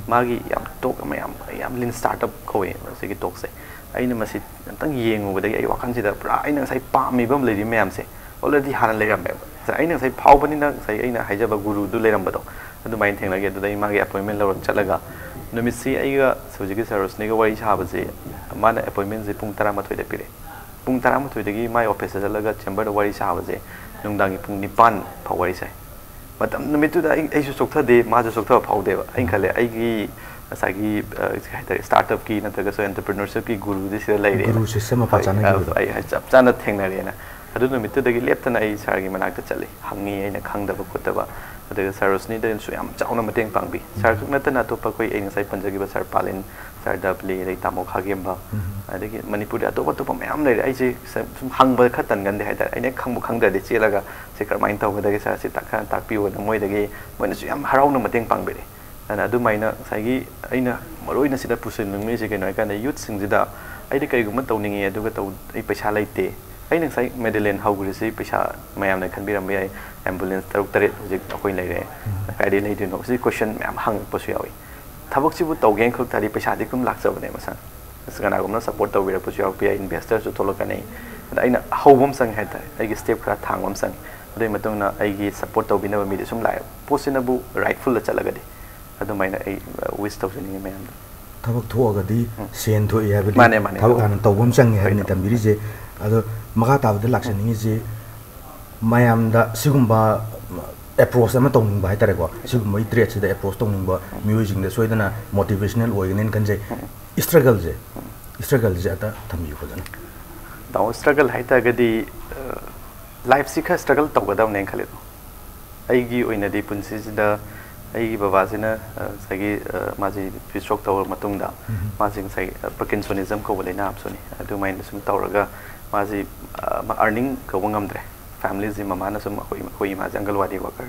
ꯃꯥꯒꯤ ꯌꯥꯝ talk ꯑꯃ, ꯌꯥꯝ, ꯌꯥꯝ Lean Startup ꯀꯧꯋꯦ ꯃꯁꯤꯒꯤ talk-ꯁꯦ꯫ ꯑꯩꯅ ꯃꯁꯤ ꯑꯝꯇꯪ ꯌꯦꯡꯉꯨꯕꯗꯒꯤ ꯑꯩ ꯋꯥꯈꯜꯁꯤꯗ ꯄꯨꯔꯥ ꯑꯩꯅ ꯉꯁꯥꯏ ꯄꯥꯝꯃꯤꯕ ꯑꯃ ꯂꯩꯔꯤ ꯃꯌꯥꯝꯁꯦ already ꯍꯥꯟꯅ ꯂꯩꯔꯝꯃꯦꯕ꯫ ꯉꯁꯥꯏ ꯑꯩꯅ ꯉꯁꯥꯏ ꯐꯥꯎꯕꯅꯤꯅ ꯉꯁꯥꯏ ꯑꯩꯅ ꯍꯥꯏꯖꯕ ꯒꯨꯔꯨꯗꯨ ꯂꯩꯔꯝꯕꯗꯣ ꯑꯗꯨꯃꯥꯏꯅ ꯊꯦꯡꯅꯈꯤ꯫ ꯑꯗꯨꯗ ꯑꯩ ꯃꯥꯒꯤ appointment ꯂꯧꯔ ꯆꯠꯂꯒ ꯅꯨꯃꯤꯠꯁꯤ ꯑꯩꯒ ꯍꯧꯖꯤꯛꯀꯤ ꯁꯥꯔ ꯔꯣꯁꯅꯤꯒ ꯋꯥꯔꯤ ꯁꯥꯕꯁꯦ ꯃꯥꯅ appointment-ꯁꯦ ꯄꯨꯡ ꯇꯔꯥꯃꯥꯊꯣꯏꯗ ꯄꯤꯔꯛꯑꯦ꯫ ꯄꯨꯡ ꯇꯔꯥꯃꯥꯊꯣꯏꯗꯒꯤ ꯃꯥꯏ office-ꯇ ꯆꯠꯂꯒ chamber-ꯗ ꯋꯥꯔꯤ ꯁꯥꯕꯁꯦ ꯅꯨꯡꯗꯥꯡꯒꯤ ꯄꯨꯡ ꯅꯤꯄꯥꯟ ꯐꯥꯎ ꯋꯥꯔꯤ ꯁꯥꯏ꯫ ꯃꯇꯝ ꯅꯨꯃꯤꯠꯇꯨꯗ ꯑꯩ, ꯑꯩꯁꯨ ꯆꯣꯛꯊꯗꯦ, ꯃꯥꯁꯨ ꯆꯣꯛꯊꯕ ꯐꯥꯎꯗꯦꯕ꯫ ꯑꯩꯅ ꯈꯜꯂꯦ, ꯑꯩꯒꯤ ꯉꯁꯥꯏꯒꯤ, ꯑ, ꯀꯩ ꯍꯥꯏꯇꯥꯔꯦ, startup-ꯀꯤ ꯅꯠꯇ꯭ꯔꯒꯁꯨ entrepreneurship-ꯀꯤ ꯒꯨꯔꯨꯗꯤ ꯁꯤꯗ ꯂꯩꯔꯦ꯫ ꯒꯨꯔꯨ ꯁꯤꯁ꯭ꯌ ꯃꯄꯥ ꯍꯣꯏ, ꯆꯥꯅꯈꯤꯕꯗꯣ꯫ ꯑ, ꯑꯩ ꯆꯞ ꯆꯥꯅ ꯊꯦꯡꯅꯔꯦꯅ꯫ ꯑꯗꯨ ꯅꯨꯃꯤꯠꯇꯨꯗꯒꯤ ꯂꯦꯞꯇꯅ ꯑꯩ ꯁꯥꯔꯒꯤ ꯃꯅꯥꯛꯇ ꯆꯠꯂꯤ, ꯍꯪꯉꯤ ꯑꯩꯅ ꯈꯪꯗꯕ ꯈꯣꯠꯇꯕ꯫ ꯑꯗꯨꯒ ꯁꯥꯔ ꯔꯣꯁꯅꯤꯗꯁꯨ ꯌꯥꯝ ꯆꯥꯎꯅ ꯃꯇꯦꯡ ꯄꯥꯡꯕꯤ꯫ ꯁꯥꯔ ꯈꯛ ꯅꯠꯇꯅ ꯑꯇꯣꯞꯄ ꯑꯩꯈꯣꯏ, ꯑꯩ ꯉꯁꯥꯏ ꯄꯟꯖꯈꯤꯕ ꯁꯥꯔ ꯄꯥꯂꯤꯟ, ꯁꯥꯔ ꯗꯕꯂꯤ, ꯑꯗꯩ ꯇꯥꯃꯣ ꯈꯥꯒꯦꯝꯕ, ꯑꯗꯒꯤ ꯃꯅꯤꯄꯨꯔꯗ ꯑꯇꯣꯞ ꯑꯇꯣꯞꯄ ꯃꯌꯥꯝ ꯂꯩꯔꯦ꯫ ꯑꯩꯁꯦ ꯁ-, ꯁꯨꯝ ꯍꯪꯕ ꯈꯔ ꯇꯟꯒꯟꯗꯦ ꯍꯥꯏꯇꯥꯔꯦ꯫ ꯑꯩꯅ ꯍꯦꯛ ꯈꯪꯕꯨ ꯈꯪꯗ꯭ꯔꯗꯤ ꯆꯦꯜꯂꯒ ꯁꯤ ꯀꯔꯝꯍꯥꯏꯅ ꯇꯧꯒꯗꯒꯦ ꯁꯥꯔ, ꯁꯤ ꯇꯥꯛ-, ꯈꯔ ꯇꯥꯛꯄꯤꯌꯣꯅ ꯃꯣꯏꯗꯒꯤ ꯃꯣꯏꯅꯁꯨ ꯌꯥꯝ ꯍꯔꯥꯎꯅ ꯃꯇꯦꯡ ꯄꯥꯡꯕꯤꯔꯛꯑꯦ꯫ ꯑꯗꯨꯅ ꯑꯗꯨꯃꯥꯏꯅ ꯉꯁꯥꯏꯒꯤ ꯑꯩꯅ ꯃꯔꯨ ꯑꯣꯏꯅ ꯁꯤꯗ ꯄꯨꯁꯤꯟꯅꯤꯡꯉꯤꯁꯦ ꯀꯩꯅꯣ ꯍꯥꯏꯀꯥꯟꯗ youth-ꯁꯤꯡꯁꯤꯗ ꯑꯩꯗꯤ ꯀꯔꯤꯒꯨꯝꯕ ꯇꯧꯅꯤꯡꯉꯦ ꯑꯗꯨꯒ ꯇꯧ-, ꯑꯩ ꯄꯩꯁꯥ ꯂꯩꯇꯦ꯫ ꯑꯩꯅ ꯉꯁꯥꯏ ꯃꯦꯗꯂꯦꯟ ꯍꯧꯈ꯭ꯔꯤꯁꯤ ꯄꯩꯁꯥ ꯃꯌꯥꯝꯅ ꯈꯟꯕꯤꯔꯝꯕ ꯌꯥꯏ, ambulance ꯇꯔꯨꯛ ꯇꯔꯦꯠ ꯍꯧꯖꯤꯛ ꯑꯩꯈꯣꯏ ꯂꯩꯔꯦ, ꯀꯥꯏꯗꯒꯤ ꯂꯩꯗꯣꯏꯅꯣ? ꯁꯤ question ꯃꯌꯥꯝ ꯍꯪꯉꯛꯄꯁꯨ ꯌꯥꯎꯏ꯫ ꯊꯕꯛꯁꯤꯕꯨ ꯇꯧꯒꯦꯅ ꯈꯜ ꯇꯥꯔꯗꯤ ꯄꯩꯁꯥꯗꯤ ꯑꯗꯨꯝ ꯂꯥꯛꯆꯕꯅꯦ ꯃꯁꯥꯅ꯫ ꯑꯁ, ꯀꯅꯥꯒꯨꯝꯕꯅ support ꯇꯧꯕꯤꯔꯛꯄꯁꯨ ꯌꯥꯎꯔꯛꯄ ꯌꯥꯏ, investor-ꯁꯨ ꯊꯣꯛꯂꯛꯀꯅꯤ꯫ ꯑꯗ ꯑꯩꯅ ꯍꯧꯕ ꯑꯃ ꯆꯪꯉꯦ ꯍꯥꯏꯇꯥꯔꯦ, ꯑꯩꯒꯤ step ꯈꯔ ꯊꯥꯡꯕ ꯑꯃ ꯆꯪꯉꯦ꯫ ꯑꯗꯨꯒꯤ ꯃꯇꯨꯡꯗ ꯑꯩꯒꯤ support ꯇꯧꯕꯤꯅꯕ ꯃꯤꯗꯤ ꯁꯨꯝ ꯂꯥꯛꯑꯦ꯫ ꯄꯣꯠꯁꯤꯅꯕꯨ rightful-ꯗ ꯆꯠꯂꯒꯗꯤ ꯑꯗꯨꯃꯥꯏꯅ ꯑꯩ, ꯑ, wish ꯇꯧꯖꯅꯤꯡꯉꯤ ꯃꯌꯥꯝꯗ꯫ ꯊꯕꯛ ꯊꯣꯛꯑꯒꯗꯤ ꯎꯝ꯫ ꯁꯦꯟ ꯊꯣꯛꯏ ꯍꯥꯏꯕꯗꯤ ꯃꯥꯅꯦ, ꯃꯥꯅꯦ꯫ ꯊꯕꯛ ꯍꯥꯟꯅ ꯇꯧꯕ ꯑꯃ ꯆꯪꯉꯦ ꯍꯥꯏꯕꯅꯤ ꯍꯣꯏ꯫ ꯇꯝꯕꯤꯔꯤꯁꯦ꯫ ꯑꯗꯣ ꯃꯈꯥ ꯇꯥꯕꯗ ꯂꯥꯛꯆꯅꯤꯡꯉꯤꯁꯤ ꯃꯌꯥꯝꯗ ꯁꯤꯒꯨꯝꯕ approach ꯑꯃ ꯇꯧꯅꯤꯡꯕ ꯍꯥꯏꯇꯥꯔꯦꯀꯣ, ꯁꯤꯒꯨꯝꯕꯒꯤ trade-ꯁꯤꯗ approach ꯇꯧꯅꯤꯡꯕ ꯃꯤꯑꯣꯏꯁꯤꯡꯗ ꯁꯣꯏꯗꯅ motivational ꯑꯣꯏꯒꯅꯤꯅ ꯈꯟꯖꯩ꯫ Struggle-ꯁꯦ, struggle-ꯁꯦ ꯑꯝꯇ ꯊꯝꯕꯤꯌꯨ ꯐꯖꯅ꯫ ꯇꯥꯃꯣ, struggle ꯍꯥꯏꯇꯥꯔꯒꯗꯤ, ꯑ, life-ꯁꯤ ꯈꯔ struggle ꯇꯧꯒꯗꯕꯅꯦꯅ ꯈꯜꯂꯦ꯫ ꯑꯩꯒꯤ ꯑꯣꯏꯅꯗꯤ ꯄꯨꯟꯁꯤꯁꯤꯗ, ꯑꯩꯒꯤ ꯕꯕꯥꯁꯤꯅ ꯑ, ꯉꯁꯥꯏꯒꯤ ꯑ, ꯃꯥꯁꯤ ꯁ꯭ꯇ꯭ꯔꯣꯛ ꯇꯧꯔ ꯃꯇꯨꯡꯗ ꯃꯥꯁꯤ ꯉꯁꯥꯏ ꯄꯔꯀꯤꯟꯁꯣꯅꯤꯖꯝ ꯀꯧꯕ ꯂꯥꯏꯅꯥ ꯑꯃꯁꯨꯅꯤ꯫ ꯑꯗꯨꯃꯥꯏꯅ ꯁꯨꯝ ꯇꯧꯔꯒ ꯃꯥꯁꯤ ꯑꯥꯔꯅꯤꯡ ꯇꯧꯕ ꯉꯝꯗ꯭ꯔꯦ꯫ ꯐꯦꯃꯤꯂꯤꯁꯤ ꯃꯃꯥꯅ ꯁꯨꯝ ꯑꯩꯈꯣꯏ ꯑꯩꯈꯣꯏ ꯏꯃꯥꯁꯦ ꯑꯪꯒꯜꯋꯥꯗꯤ ꯋꯥꯀꯔ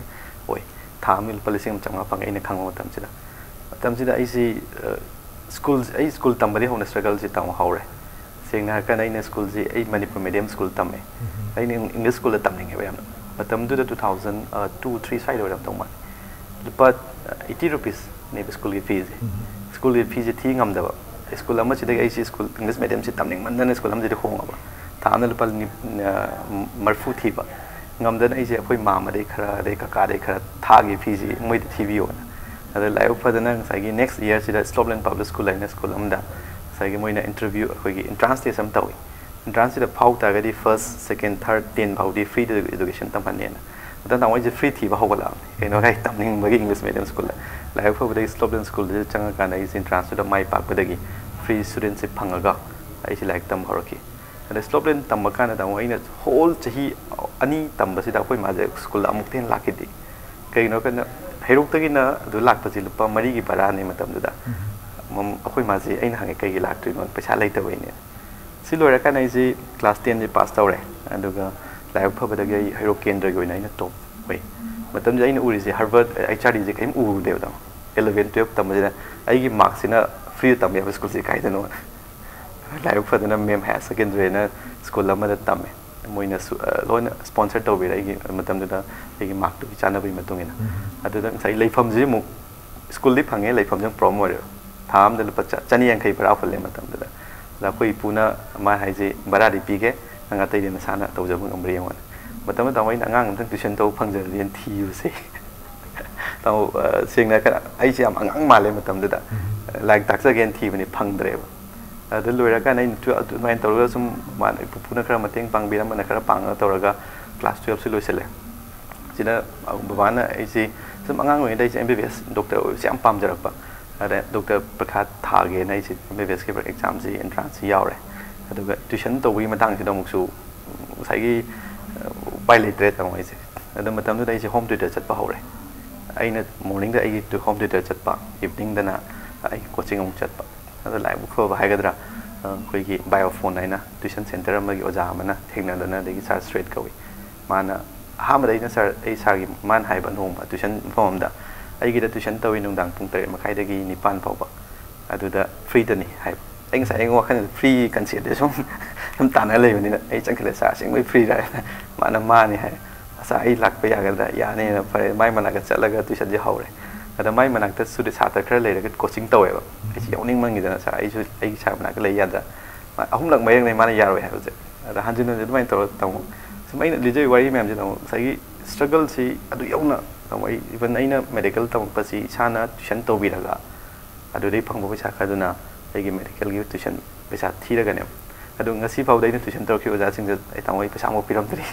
ꯑꯣꯏ꯫ ꯊꯥ ꯑꯃꯒꯤ ꯂꯨꯄꯥ ꯂꯤꯁꯤꯡ ꯑꯃ ꯆꯥꯝꯃꯉꯥ ꯐꯪꯉꯦ ꯑꯩꯅ ꯈꯪꯕ ꯃꯇꯝꯁꯤꯗ꯫ ꯃꯇꯝꯁꯤꯗ ꯑꯩꯁꯤ ꯁ꯭ꯀꯨꯜ ꯑꯩ ꯁ꯭ꯀꯨꯜ ꯇꯝꯕꯗꯒꯤ ꯍꯧꯅ ꯁ꯭ꯇ꯭ꯔꯒꯜꯁꯤ ꯇꯝꯕ ꯍꯧꯔꯦ꯫ ꯁꯦꯡꯅ ꯍꯥꯏꯔꯀꯥꯟꯗ ꯑꯩꯅ ꯁ꯭ꯀꯨꯜꯁꯤ ꯑꯩ ꯃꯅꯤꯄꯨꯔ ꯃꯦꯗꯤꯌꯝ ꯁ꯭ꯀꯨꯜ ꯇꯝꯃꯦ꯫ ꯑꯩꯅ ꯏꯪꯂꯤꯁ ꯁ꯭ꯀꯨꯜꯗ ꯇꯝꯅꯤꯡꯉꯦꯕ ꯌꯥꯝꯅ꯫ ꯃꯇꯝꯗꯨꯗ ꯇꯨ ꯊꯥꯎꯖꯟ ꯇꯨ ꯊ꯭ꯔꯤ ꯁ꯭ꯋꯥꯏꯗ ꯑꯣꯏꯔꯝꯗꯧ ꯃꯥꯜꯂꯦ꯫ ꯂꯨꯄꯥ ꯑꯩꯠꯇꯤ ꯔꯨꯄꯤꯁꯅꯦꯕ ꯁ꯭ꯀꯨꯜꯒꯤ ꯐꯤꯁꯦ꯫ ꯁ꯭ꯀꯨꯜꯒꯤ ꯐꯤꯁꯦ ꯊꯤ ꯉꯝꯗꯕ꯫ ꯁ꯭ꯀꯨꯜ ꯑꯃꯁꯤꯗꯒꯤ ꯑꯩꯁꯤ ꯁ꯭ꯀꯨꯜ ꯏꯪꯂꯤꯁ ꯃꯦꯗꯤꯌꯝꯁꯤ ꯇꯝꯅꯤꯡꯃꯟꯗꯅ ꯁ꯭ꯀꯨꯜ ꯑꯃꯁꯤꯗ ꯍꯣꯡꯉꯕ꯫ ꯊꯥ ꯑꯃꯗ ꯂꯨꯄꯥ ꯅꯤ- ꯑ, ꯃꯔꯤꯐꯨ ꯊꯤꯕ꯫ ꯉꯝꯗꯅ ꯑꯩꯁꯦ ꯑꯩꯈꯣꯏ ꯃꯥꯃꯗꯩ ꯈꯔ, ꯑꯗꯩ ꯀꯀꯥꯗꯩ ꯈꯔ ꯊꯥꯒꯤ ꯐꯤꯁꯤ ꯃꯣꯏꯗ ꯊꯤꯕꯤꯌꯣꯅ꯫ ꯑꯗ ꯂꯥꯏꯕꯛ ꯐꯗꯅ ꯉꯁꯥꯏꯒꯤ ꯅꯦꯛꯁ ꯏꯌꯥꯔꯁꯤꯗ ꯁ꯭ꯂꯣꯞꯂꯦꯟ ꯄꯕ꯭ꯂꯤꯛ ꯁ꯭ꯀꯨꯜ ꯍꯥꯏꯅ ꯁ꯭ꯀꯨꯜ ꯑꯃꯗ ꯉꯁꯥꯏꯒꯤ ꯃꯣꯏꯅ ꯏꯟꯇꯔꯚ꯭ꯌꯨ, ꯑꯩꯈꯣꯏꯒꯤ ꯑꯦꯟꯇ꯭ꯔꯥꯟꯁ ꯇꯦꯁ ꯑꯃ ꯇꯧꯏ꯫ ꯑꯦꯟꯇ꯭ꯔꯥꯟꯁꯁꯤꯗ ꯐꯥꯎ ꯇꯥꯔꯒꯗꯤ ꯐꯥꯔꯁ, ꯁꯦꯀꯦꯟ, ꯊꯥꯔꯠ, ꯇꯦꯟ ꯐꯥꯎꯗꯤ ꯐ꯭ꯔꯤꯗ ꯏꯗꯨꯀꯦꯁꯟ ꯇꯝꯍꯟꯅꯦꯅ꯫ ꯃꯇꯝꯗ ꯑꯩꯁꯦ ꯐ꯭ꯔꯤ ꯊꯤꯕ ꯍꯧꯒꯠꯂꯛꯑꯕꯅꯤ꯫ ꯀꯩꯅꯣ ꯍꯥꯏ ꯇꯝꯅꯤꯡꯕꯒꯤ ꯏꯪꯂꯤꯁ ꯃꯦꯗꯤꯌꯝ ꯁ꯭ꯀꯨꯜꯗ꯫ ꯂꯥꯏꯕꯛ ꯐꯕꯗꯒꯤ ꯁ꯭ꯂꯣꯞꯂꯦꯟ ꯁ꯭ꯀꯨꯜꯗꯨꯗ ꯆꯪꯉꯀꯥꯟꯗ ꯑꯩꯁꯦ ꯑꯦꯟꯇ꯭ꯔꯥꯟꯁꯇꯨꯗ ꯃꯥꯏ ꯄꯥꯛꯄꯗꯒꯤ ꯐ꯭ꯔꯤ ꯁ꯭ꯇꯨꯗꯦꯟꯁꯤꯞ ꯐꯪꯉꯒ ꯑꯩꯁꯦ ꯂꯥꯏꯔꯤꯛ ꯇꯝꯕ ꯍꯧꯔꯛꯈꯤ꯫ ꯑꯗ ꯁ꯭ꯂꯣꯞꯂꯦꯟ ꯇꯝꯕ ꯀꯥꯟꯗ ꯇꯥꯃꯣ ꯑꯩꯅ ꯍꯣꯜ ꯆꯍꯤ ꯑꯅꯤ ꯇꯝꯕꯁꯤꯗ ꯑꯩꯈꯣꯏ ꯃꯥꯁꯦ ꯁ꯭ꯀꯨꯜꯗ ꯑꯃꯨꯛꯇ ꯍꯦꯟꯅ ꯂꯥꯛꯈꯤꯗꯦ꯫ ꯀꯩꯒꯤꯅꯣ ꯍꯥꯏ ꯀꯥꯟꯗ ꯍꯩꯔꯣꯛꯇꯒꯤꯅ ꯑꯗꯨ ꯂꯥꯛꯄꯁꯤ ꯂꯨꯄꯥ ꯃꯔꯤꯒꯤ ꯚꯔꯥꯅꯦ ꯃꯇꯝꯗꯨꯗ꯫ ꯃꯝ-, ꯑꯩꯈꯣꯏ ꯃꯥꯁꯦ ꯑꯩꯅ ꯍꯪꯉꯦ, "ꯀꯩꯒꯤ ꯂꯥꯛꯇ꯭ꯔꯤꯅꯣ?" "ꯄꯩꯁꯥ ꯂꯩꯇꯕꯩꯅꯦ"꯫ ꯁꯤ ꯂꯣꯏꯔꯀꯥꯟꯗ ꯑꯩꯁꯦ ꯀ꯭ꯂꯥꯁ ꯇꯦꯟꯁꯦ ꯄꯥꯁ ꯇꯧꯔꯦ꯫ ꯑꯗꯨꯒ ꯂꯥꯏꯕꯛ ꯐꯕꯗꯒꯤ ꯑꯩ ꯍꯩꯔꯣꯛ ꯀꯦꯟꯗ꯭ꯔꯒꯤ ꯑꯣꯏꯅ ꯑꯩꯅ ꯇꯣꯞ ꯑꯣꯏ꯫ ꯃꯇꯝꯗꯨꯗ ꯑꯩꯅ ꯎꯔꯤꯁꯦ ꯍꯥꯔꯕꯔꯠ, ꯑꯩꯆ ꯑꯥꯔ ꯗꯤꯁꯦ ꯀꯔꯤꯝ ꯎꯔꯨꯗꯦꯕ ꯇꯥꯃꯣ꯫ ꯑꯦꯂꯚꯦꯟ ꯇꯨꯌꯦꯜꯞ ꯇꯝꯕꯁꯤꯗ ꯑꯩꯒꯤ ꯃꯥꯔꯛꯁꯤꯅ ꯐ꯭ꯔꯤꯗ ꯇꯝꯕ ꯌꯥꯕ ꯁ꯭ꯀꯨꯜꯁꯦ ꯀꯥꯏꯗꯅꯣ? ꯂꯥꯏꯕꯛ ꯐꯗꯅ ꯃꯦꯝ ꯍꯥꯌꯔ ꯁꯦꯀꯦꯟꯗꯔꯤ ꯍꯥꯏꯅ ꯁ꯭ꯀꯨꯜ ꯑꯃꯗ ꯇꯝꯃꯦ꯫ ꯃꯣꯏꯅ ꯁꯨ-, ꯑ, ꯂꯣꯏꯅ ꯁ꯭ꯄꯣꯟꯁꯔ ꯇꯧꯕꯤꯔꯦ ꯑꯩꯒꯤ ꯃꯇꯝꯗꯨꯗ ꯑꯩꯒꯤ ꯃꯥꯔꯛꯇꯨꯒꯤ ꯆꯥꯟꯅꯕꯒꯤ ꯃꯇꯨꯡ ꯏꯟꯅ꯫ ꯑꯗꯨꯗ ꯉꯁꯥꯏ ꯂꯩꯐꯝꯁꯤ ꯑꯃꯨꯛ ꯁ꯭ꯀꯨꯜꯗꯤ ꯐꯪꯉꯦ, ꯂꯩꯐꯝꯁꯦ ꯑꯃꯨꯛ ꯄ꯭ꯔꯣꯕ꯭ꯂꯦꯝ ꯑꯣꯏꯔꯦꯕ꯫ ꯊꯥ ꯑꯃꯗ ꯂꯨꯄꯥ ꯆ-, ꯆꯅꯤ ꯌꯥꯡꯈꯩ ꯚꯔꯥ ꯍꯨꯜꯂꯦ ꯃꯇꯝꯗꯨꯗ꯫ ꯑꯗ ꯑꯩꯈꯣꯏ ꯏꯄꯨꯅ ꯃꯥ ꯍꯥꯏꯁꯦ, "ꯚꯔꯥꯗꯤ ꯄꯤꯒꯦ, ꯅꯪ ꯑꯇꯩꯗꯤ ꯅꯁꯥꯅ ꯇꯧꯖꯕ ꯉꯝꯕ꯭ꯔꯥ ꯌꯦꯡꯉꯣꯅ"꯫ ꯃꯇꯝꯗꯨꯗ ꯇꯥꯃꯣ ꯑꯩꯅ ꯑꯉꯥꯡ ꯑꯝꯇꯪ ꯇ꯭ꯌꯨꯁꯟ ꯇꯧꯕ ꯐꯪꯖꯔꯗꯤꯅ ꯊꯤꯕꯁꯦ꯫ ꯇꯥꯃꯣ, ꯑ, ꯁꯦꯡꯅ ꯍꯥꯏꯔꯀꯥꯟꯗ ꯑꯩꯁꯦ ꯌꯥꯝ ꯑꯉꯥꯡ ꯃꯥꯜꯂꯦ ꯃꯇꯝꯗꯨꯗ꯫ ꯂꯥꯏꯔꯤꯛ ꯇꯥꯛꯆꯒꯦꯅ ꯊꯤꯕꯅꯤ, ꯐꯪꯗ꯭ꯔꯦꯕ꯫ ꯑꯗꯨ ꯂꯣꯏꯔꯀꯥꯟꯗ ꯑꯩꯅ ꯇꯨ-, ꯑꯗꯨꯃꯥꯏꯅ ꯇꯧꯔꯒ ꯁꯨꯝ ꯃꯥꯅ ꯄꯨꯄꯨꯅ ꯈꯔ ꯃꯇꯦꯡ ꯄꯥꯡꯕꯤꯔꯝꯕꯅ ꯈꯔ ꯄꯥꯡꯉꯒ ꯇꯧꯔꯒ ꯀ꯭ꯂꯥꯁ ꯇꯨꯌꯦꯜꯞꯁꯤ ꯂꯣꯏꯁꯤꯜꯂꯦ꯫ ꯁꯤꯗ ꯕꯕꯥꯅ ꯑꯩꯁꯦ ꯁꯨꯝ ꯑꯉꯥꯡ ꯑꯣꯏꯔꯤꯉꯩꯗ ꯑꯩꯁꯦ ꯑꯦꯝ ꯕꯤ ꯕꯤ ꯑꯦꯁ ꯗꯣꯛꯇꯔ ꯑꯣꯏꯕꯁꯦ ꯌꯥꯝ ꯄꯥꯝꯖꯔꯛꯄ꯫ ꯑꯗ ꯗꯣꯛꯇꯔ ꯄꯔꯤꯈꯥ ꯊꯥꯒꯦꯅ ꯑꯩꯁꯦ ꯑꯦꯝ ꯕꯤ ꯕꯤ ꯑꯦꯁꯀꯤ ꯑꯦꯛꯖꯥꯝꯁꯤ ꯑꯦꯟꯇ꯭ꯔꯥꯟꯁꯁꯤ ꯌꯥꯎꯔꯦ꯫ ꯑꯗꯨꯒ ꯇ꯭ꯌꯨꯁꯟ ꯇꯧꯕꯒꯤ ꯃꯇꯥꯡꯁꯤꯗ ꯑꯃꯨꯛꯁꯨ ꯉꯁꯥꯏꯒꯤ, ꯑ, ꯎꯄꯥꯏ ꯂꯩꯇ꯭ꯔꯦ ꯇꯥꯃꯣ ꯑꯩꯁꯦ꯫ ꯑꯗꯨ ꯃꯇꯝꯗꯨꯗ ꯑꯩꯁꯦ ꯍꯣꯝ ꯇ꯭ꯌꯨꯇꯔ ꯆꯠꯄ ꯍꯧꯔꯦ꯫ ꯑꯩꯅ ꯃꯣꯔꯅꯤꯡꯗ ꯑꯩꯒꯤ ꯍꯣꯝ ꯇ꯭ꯌꯨꯇꯔ ꯆꯠꯄ, ꯏꯚꯤꯅꯤꯡꯗꯅ ꯑꯩ ꯀꯣꯆꯤꯡ ꯑꯃꯨꯛ ꯆꯠꯄ꯫ ꯑꯗꯣ ꯂꯥꯏꯕꯛ ꯐꯕ ꯍꯥꯏꯒꯗ꯭ꯔꯥ, ꯑꯩꯈꯣꯏꯒꯤ ꯕꯥꯏꯑꯣꯐꯣꯟ ꯍꯥꯏꯅ ꯇ꯭ꯌꯨꯁꯟ ꯁꯦꯟꯇꯔ ꯑꯃꯒꯤ ꯑꯣꯖꯥ ꯑꯃꯅ ꯊꯦꯡꯅꯗꯅ, ꯑꯗꯒꯤ ꯁꯥꯔ ꯁ꯭ꯔꯦꯠ ꯀꯧꯏ, ꯃꯥꯅ ꯑꯍꯥꯟꯕꯗ ꯑꯩꯅ ꯁꯥꯔ, ꯑꯩ ꯁꯥꯔꯒꯤ, ꯃꯥꯅ ꯍꯥꯏꯕ ꯅꯣꯡꯃ ꯇ꯭ꯌꯨꯁꯟ ꯃꯐꯝ ꯑꯃꯗ, "ꯑꯩꯒꯤꯗ ꯇ꯭ꯌꯨꯁꯟ ꯇꯧꯏ ꯅꯨꯡꯗꯥꯡ ꯄꯨꯡ ꯇꯔꯦꯠ ꯃꯈꯥꯏꯗꯒꯤ ꯅꯤꯄꯥꯟ ꯐꯥꯎꯕ, ꯑꯗꯨꯗ ꯐ꯭ꯔꯤꯗꯅꯤ" ꯍꯥꯏꯕ꯫ ꯑꯩ ꯉꯁꯥꯏ ꯑꯩ ꯋꯥꯈꯜꯗ ꯐ꯭ꯔꯤ ꯀꯟꯁꯦꯞꯁꯦ ꯁꯨꯝ ꯁꯨꯝ ꯇꯥꯟꯅ ꯂꯩꯕꯅꯤꯅ ꯑꯩ ꯆꯪꯁꯤꯜꯂꯦ, "ꯁꯥꯔ, ꯑꯁꯦꯡꯕꯩ ꯐ꯭ꯔꯤꯔꯥ?" ꯍꯥꯏꯅ꯫ ꯃꯥꯅ "ꯃꯥꯅꯤ" ꯍꯥꯏ꯫ "ꯑꯁ, ꯑꯩ ꯂꯥꯛꯄ ꯌꯥꯒꯗ꯭ꯔꯥ?" "ꯌꯥꯅꯤꯅ", ꯐꯔꯦ, ꯃꯥꯏ ꯃꯅꯥꯛꯇ ꯆꯠꯂꯒ ꯇ꯭ꯌꯨꯁꯟꯁꯦ ꯍꯧꯔꯦ꯫ ꯑꯗ ꯃꯥꯏ ꯃꯅꯥꯛꯇ ꯁꯥꯇ꯭ꯔ ꯈꯔ ꯂꯩꯔꯒ ꯀꯣꯆꯤꯡ ꯇꯧꯋꯦꯕ꯫ ꯑꯩꯁꯦ ꯌꯥꯎꯅꯤꯡꯃꯟꯈꯤꯗꯅ, "ꯁꯥꯔ, ꯑꯩꯁꯨ ꯑꯩꯒꯤ ꯁꯥꯔ ꯃꯅꯥꯛꯇ ꯂꯩ ꯌꯥꯗ꯭ꯔꯥ?" ꯃꯥ ꯑꯍꯨꯝꯂꯛ ꯃꯌꯦꯛꯅꯦ ꯃꯥꯅ ꯌꯥꯔꯣꯏ ꯍꯥꯏꯕꯁꯦ꯫ ꯑꯗ ꯍꯟꯖꯤꯟ ꯍꯟꯖꯤꯟ ꯑꯗꯨꯃꯥꯏꯅ ꯇꯧꯔꯒ ꯇꯝꯃꯨ꯫ ꯁꯨꯝ ꯑꯩꯅ ꯂꯤꯖꯔꯤꯕ ꯋꯥꯔꯤ ꯃꯌꯥꯝꯁꯦ ꯇꯥꯃꯣ, ꯉꯁꯥꯏꯒꯤ ꯁ꯭ꯇ꯭ꯔꯒꯜꯁꯤ ꯑꯗꯨ ꯌꯧꯅ ꯇꯥꯃꯣ, ꯑꯩ, ꯏꯚꯟ ꯑꯩꯅ ꯃꯦꯗꯤꯀꯦꯜ ꯇꯝꯃꯛꯄꯁꯤ ꯏꯁꯥꯅ ꯇ꯭ꯌꯨꯁꯟ ꯇꯧꯕꯤꯔꯒ ꯑꯗꯨꯗꯩ ꯐꯪꯕ ꯄꯩꯁꯥ ꯈꯔꯗꯨꯅ ꯑꯩꯒꯤ ꯃꯦꯗꯤꯀꯦꯜꯒꯤ ꯇ꯭ꯌꯨꯁꯟ ꯄꯩꯁꯥ ꯊꯤꯔꯒꯅꯦ꯫ ꯑꯗꯨ ꯉꯁꯤ ꯐꯥꯎꯗ ꯑꯩꯅ ꯇ꯭ꯌꯨꯁꯟ ꯇꯧꯔꯛꯈꯤꯕ ꯑꯣꯖꯥꯁꯤꯡꯗ ꯑꯩ, "ꯇꯥꯃꯣ, ꯑꯩ ꯄꯩꯁꯥ ꯑꯃꯨꯛ ꯄꯤꯔꯝꯗ꯭ꯔꯤ꯫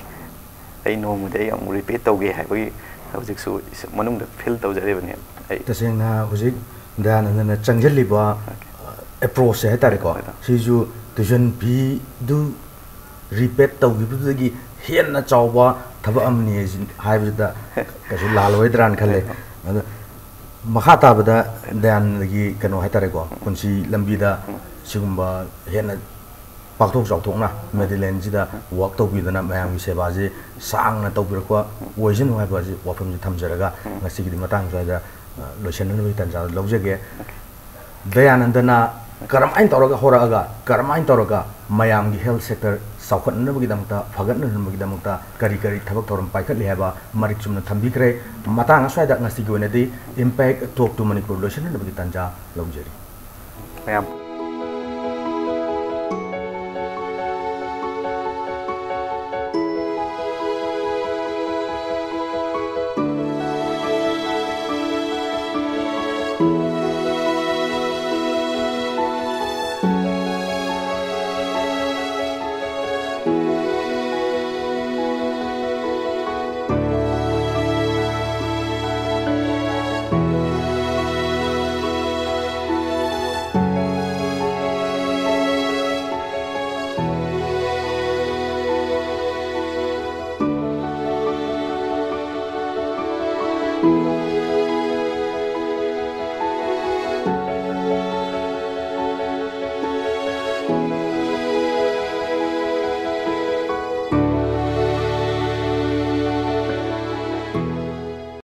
ꯑꯩ ꯅꯣꯡꯃꯗꯤ ꯑꯩ ꯑꯃꯨꯛ ꯔꯤꯄꯦ ꯇꯧꯒꯦ" ꯍꯥꯏꯕꯒꯤ ꯍꯧꯖꯤꯛꯁꯨ ꯏꯁ-, ꯃꯅꯨꯡꯗ ꯐꯤꯜ ꯇꯧꯖꯔꯤꯕꯅꯦ ꯑꯩ꯫ ꯇꯁꯦꯡꯅ ꯍꯧꯖꯤꯛ ꯗꯌꯥꯅꯟꯗꯅ ꯆꯪꯁꯤꯜꯂꯤꯕ ꯑꯦꯄ꯭ꯔꯣꯁꯁꯦ ꯍꯥꯏꯇꯥꯔꯦꯀꯣ, ꯍꯣꯏ, ꯍꯣꯏ꯫ ꯁꯤꯁꯨ ꯇ꯭ꯌꯨꯁꯟ ꯐꯤꯗꯨ ꯔꯤꯄꯦꯠ ꯇꯧꯈꯤꯕꯗꯨꯗꯒꯤ ꯍꯦꯟꯅ ꯆꯥꯎꯕ ꯊꯕꯛ ꯑꯃꯅꯤ ꯍꯥꯏꯁꯤ-, ꯍꯥꯏꯕꯁꯤꯗ ꯀꯩꯁꯨ ꯂꯥꯜꯂꯣꯏꯗ꯭ꯔꯥꯅ ꯈꯜꯂꯦ꯫ ꯑꯗꯣ ꯃꯈꯥ ꯇꯥꯕꯗ ꯗꯌꯥꯅꯟꯗꯒꯤ ꯀꯩꯅꯣ ꯍꯥꯏꯇꯥꯔꯦꯀꯣ, ꯄꯨꯟꯁꯤ ꯂꯝꯕꯤꯗ ꯁꯤꯒꯨꯝꯕ ꯍꯦꯟꯅ ꯄꯥꯛꯊꯣꯛ ꯆꯥꯎꯊꯣꯛꯅ ꯃꯦꯗꯤꯂꯦꯟꯁꯤꯗ ꯋꯥꯛ ꯇꯧꯕꯤꯗꯅ ꯃꯌꯥꯝꯒꯤ ꯁꯦꯕꯥꯁꯤ ꯁꯥꯡꯅ ꯇꯧꯕꯤꯔꯛꯄ ꯑꯣꯏꯁꯅꯨ ꯍꯥꯏꯕ ꯑꯁꯤ ꯋꯥꯐꯝꯁꯤ ꯊꯝꯖꯔꯒ, ꯉꯁꯤꯒꯤꯗꯤ ꯃꯇꯥꯡ ꯁ꯭ꯋꯥꯏꯗ, ꯑ, ꯂꯣꯏꯁꯤꯟꯅꯅꯕꯒꯤ ꯇꯥꯟꯖꯥ ꯂꯧꯖꯒꯦ꯫ ꯗꯌꯥꯅꯟꯗꯅ ꯀꯔꯝꯍꯥꯏꯅ ꯇꯧꯔꯒ ꯍꯧꯔꯛꯑꯒ, ꯀꯔꯝꯍꯥꯏꯅ ꯇꯧꯔꯒ ꯃꯌꯥꯝꯒꯤ ꯍꯦꯜꯊ ꯁꯦꯛꯇꯔ ꯆꯥꯎꯈꯠꯅꯅꯕꯒꯤꯗꯃꯛꯇ, ꯐꯒꯠꯅꯅꯕꯒꯤꯗꯃꯛꯇ ꯀꯔꯤ ꯀꯔꯤ ꯊꯕꯛ ꯊꯧꯔꯝ ꯄꯥꯏꯈꯠꯂꯤ ꯍꯥꯏꯕ ꯃꯔꯤꯛ ꯆꯨꯝꯅ ꯊꯝꯕꯤꯈ꯭ꯔꯦ꯫ ꯃꯇꯥꯡ ꯑꯁ꯭ꯋꯥꯏꯗ ꯉꯁꯤꯒꯤ ꯑꯣꯏꯅꯗꯤ ꯏꯝꯄꯦꯛ ꯇꯣꯛ ꯇꯨ ꯃꯅꯤꯄꯨꯔ ꯂꯣꯏꯁꯤꯟꯅꯅꯕꯒꯤ ꯇꯥꯟꯖꯥ ꯂꯧꯖꯔꯤ꯫ ꯃꯌꯥꯝ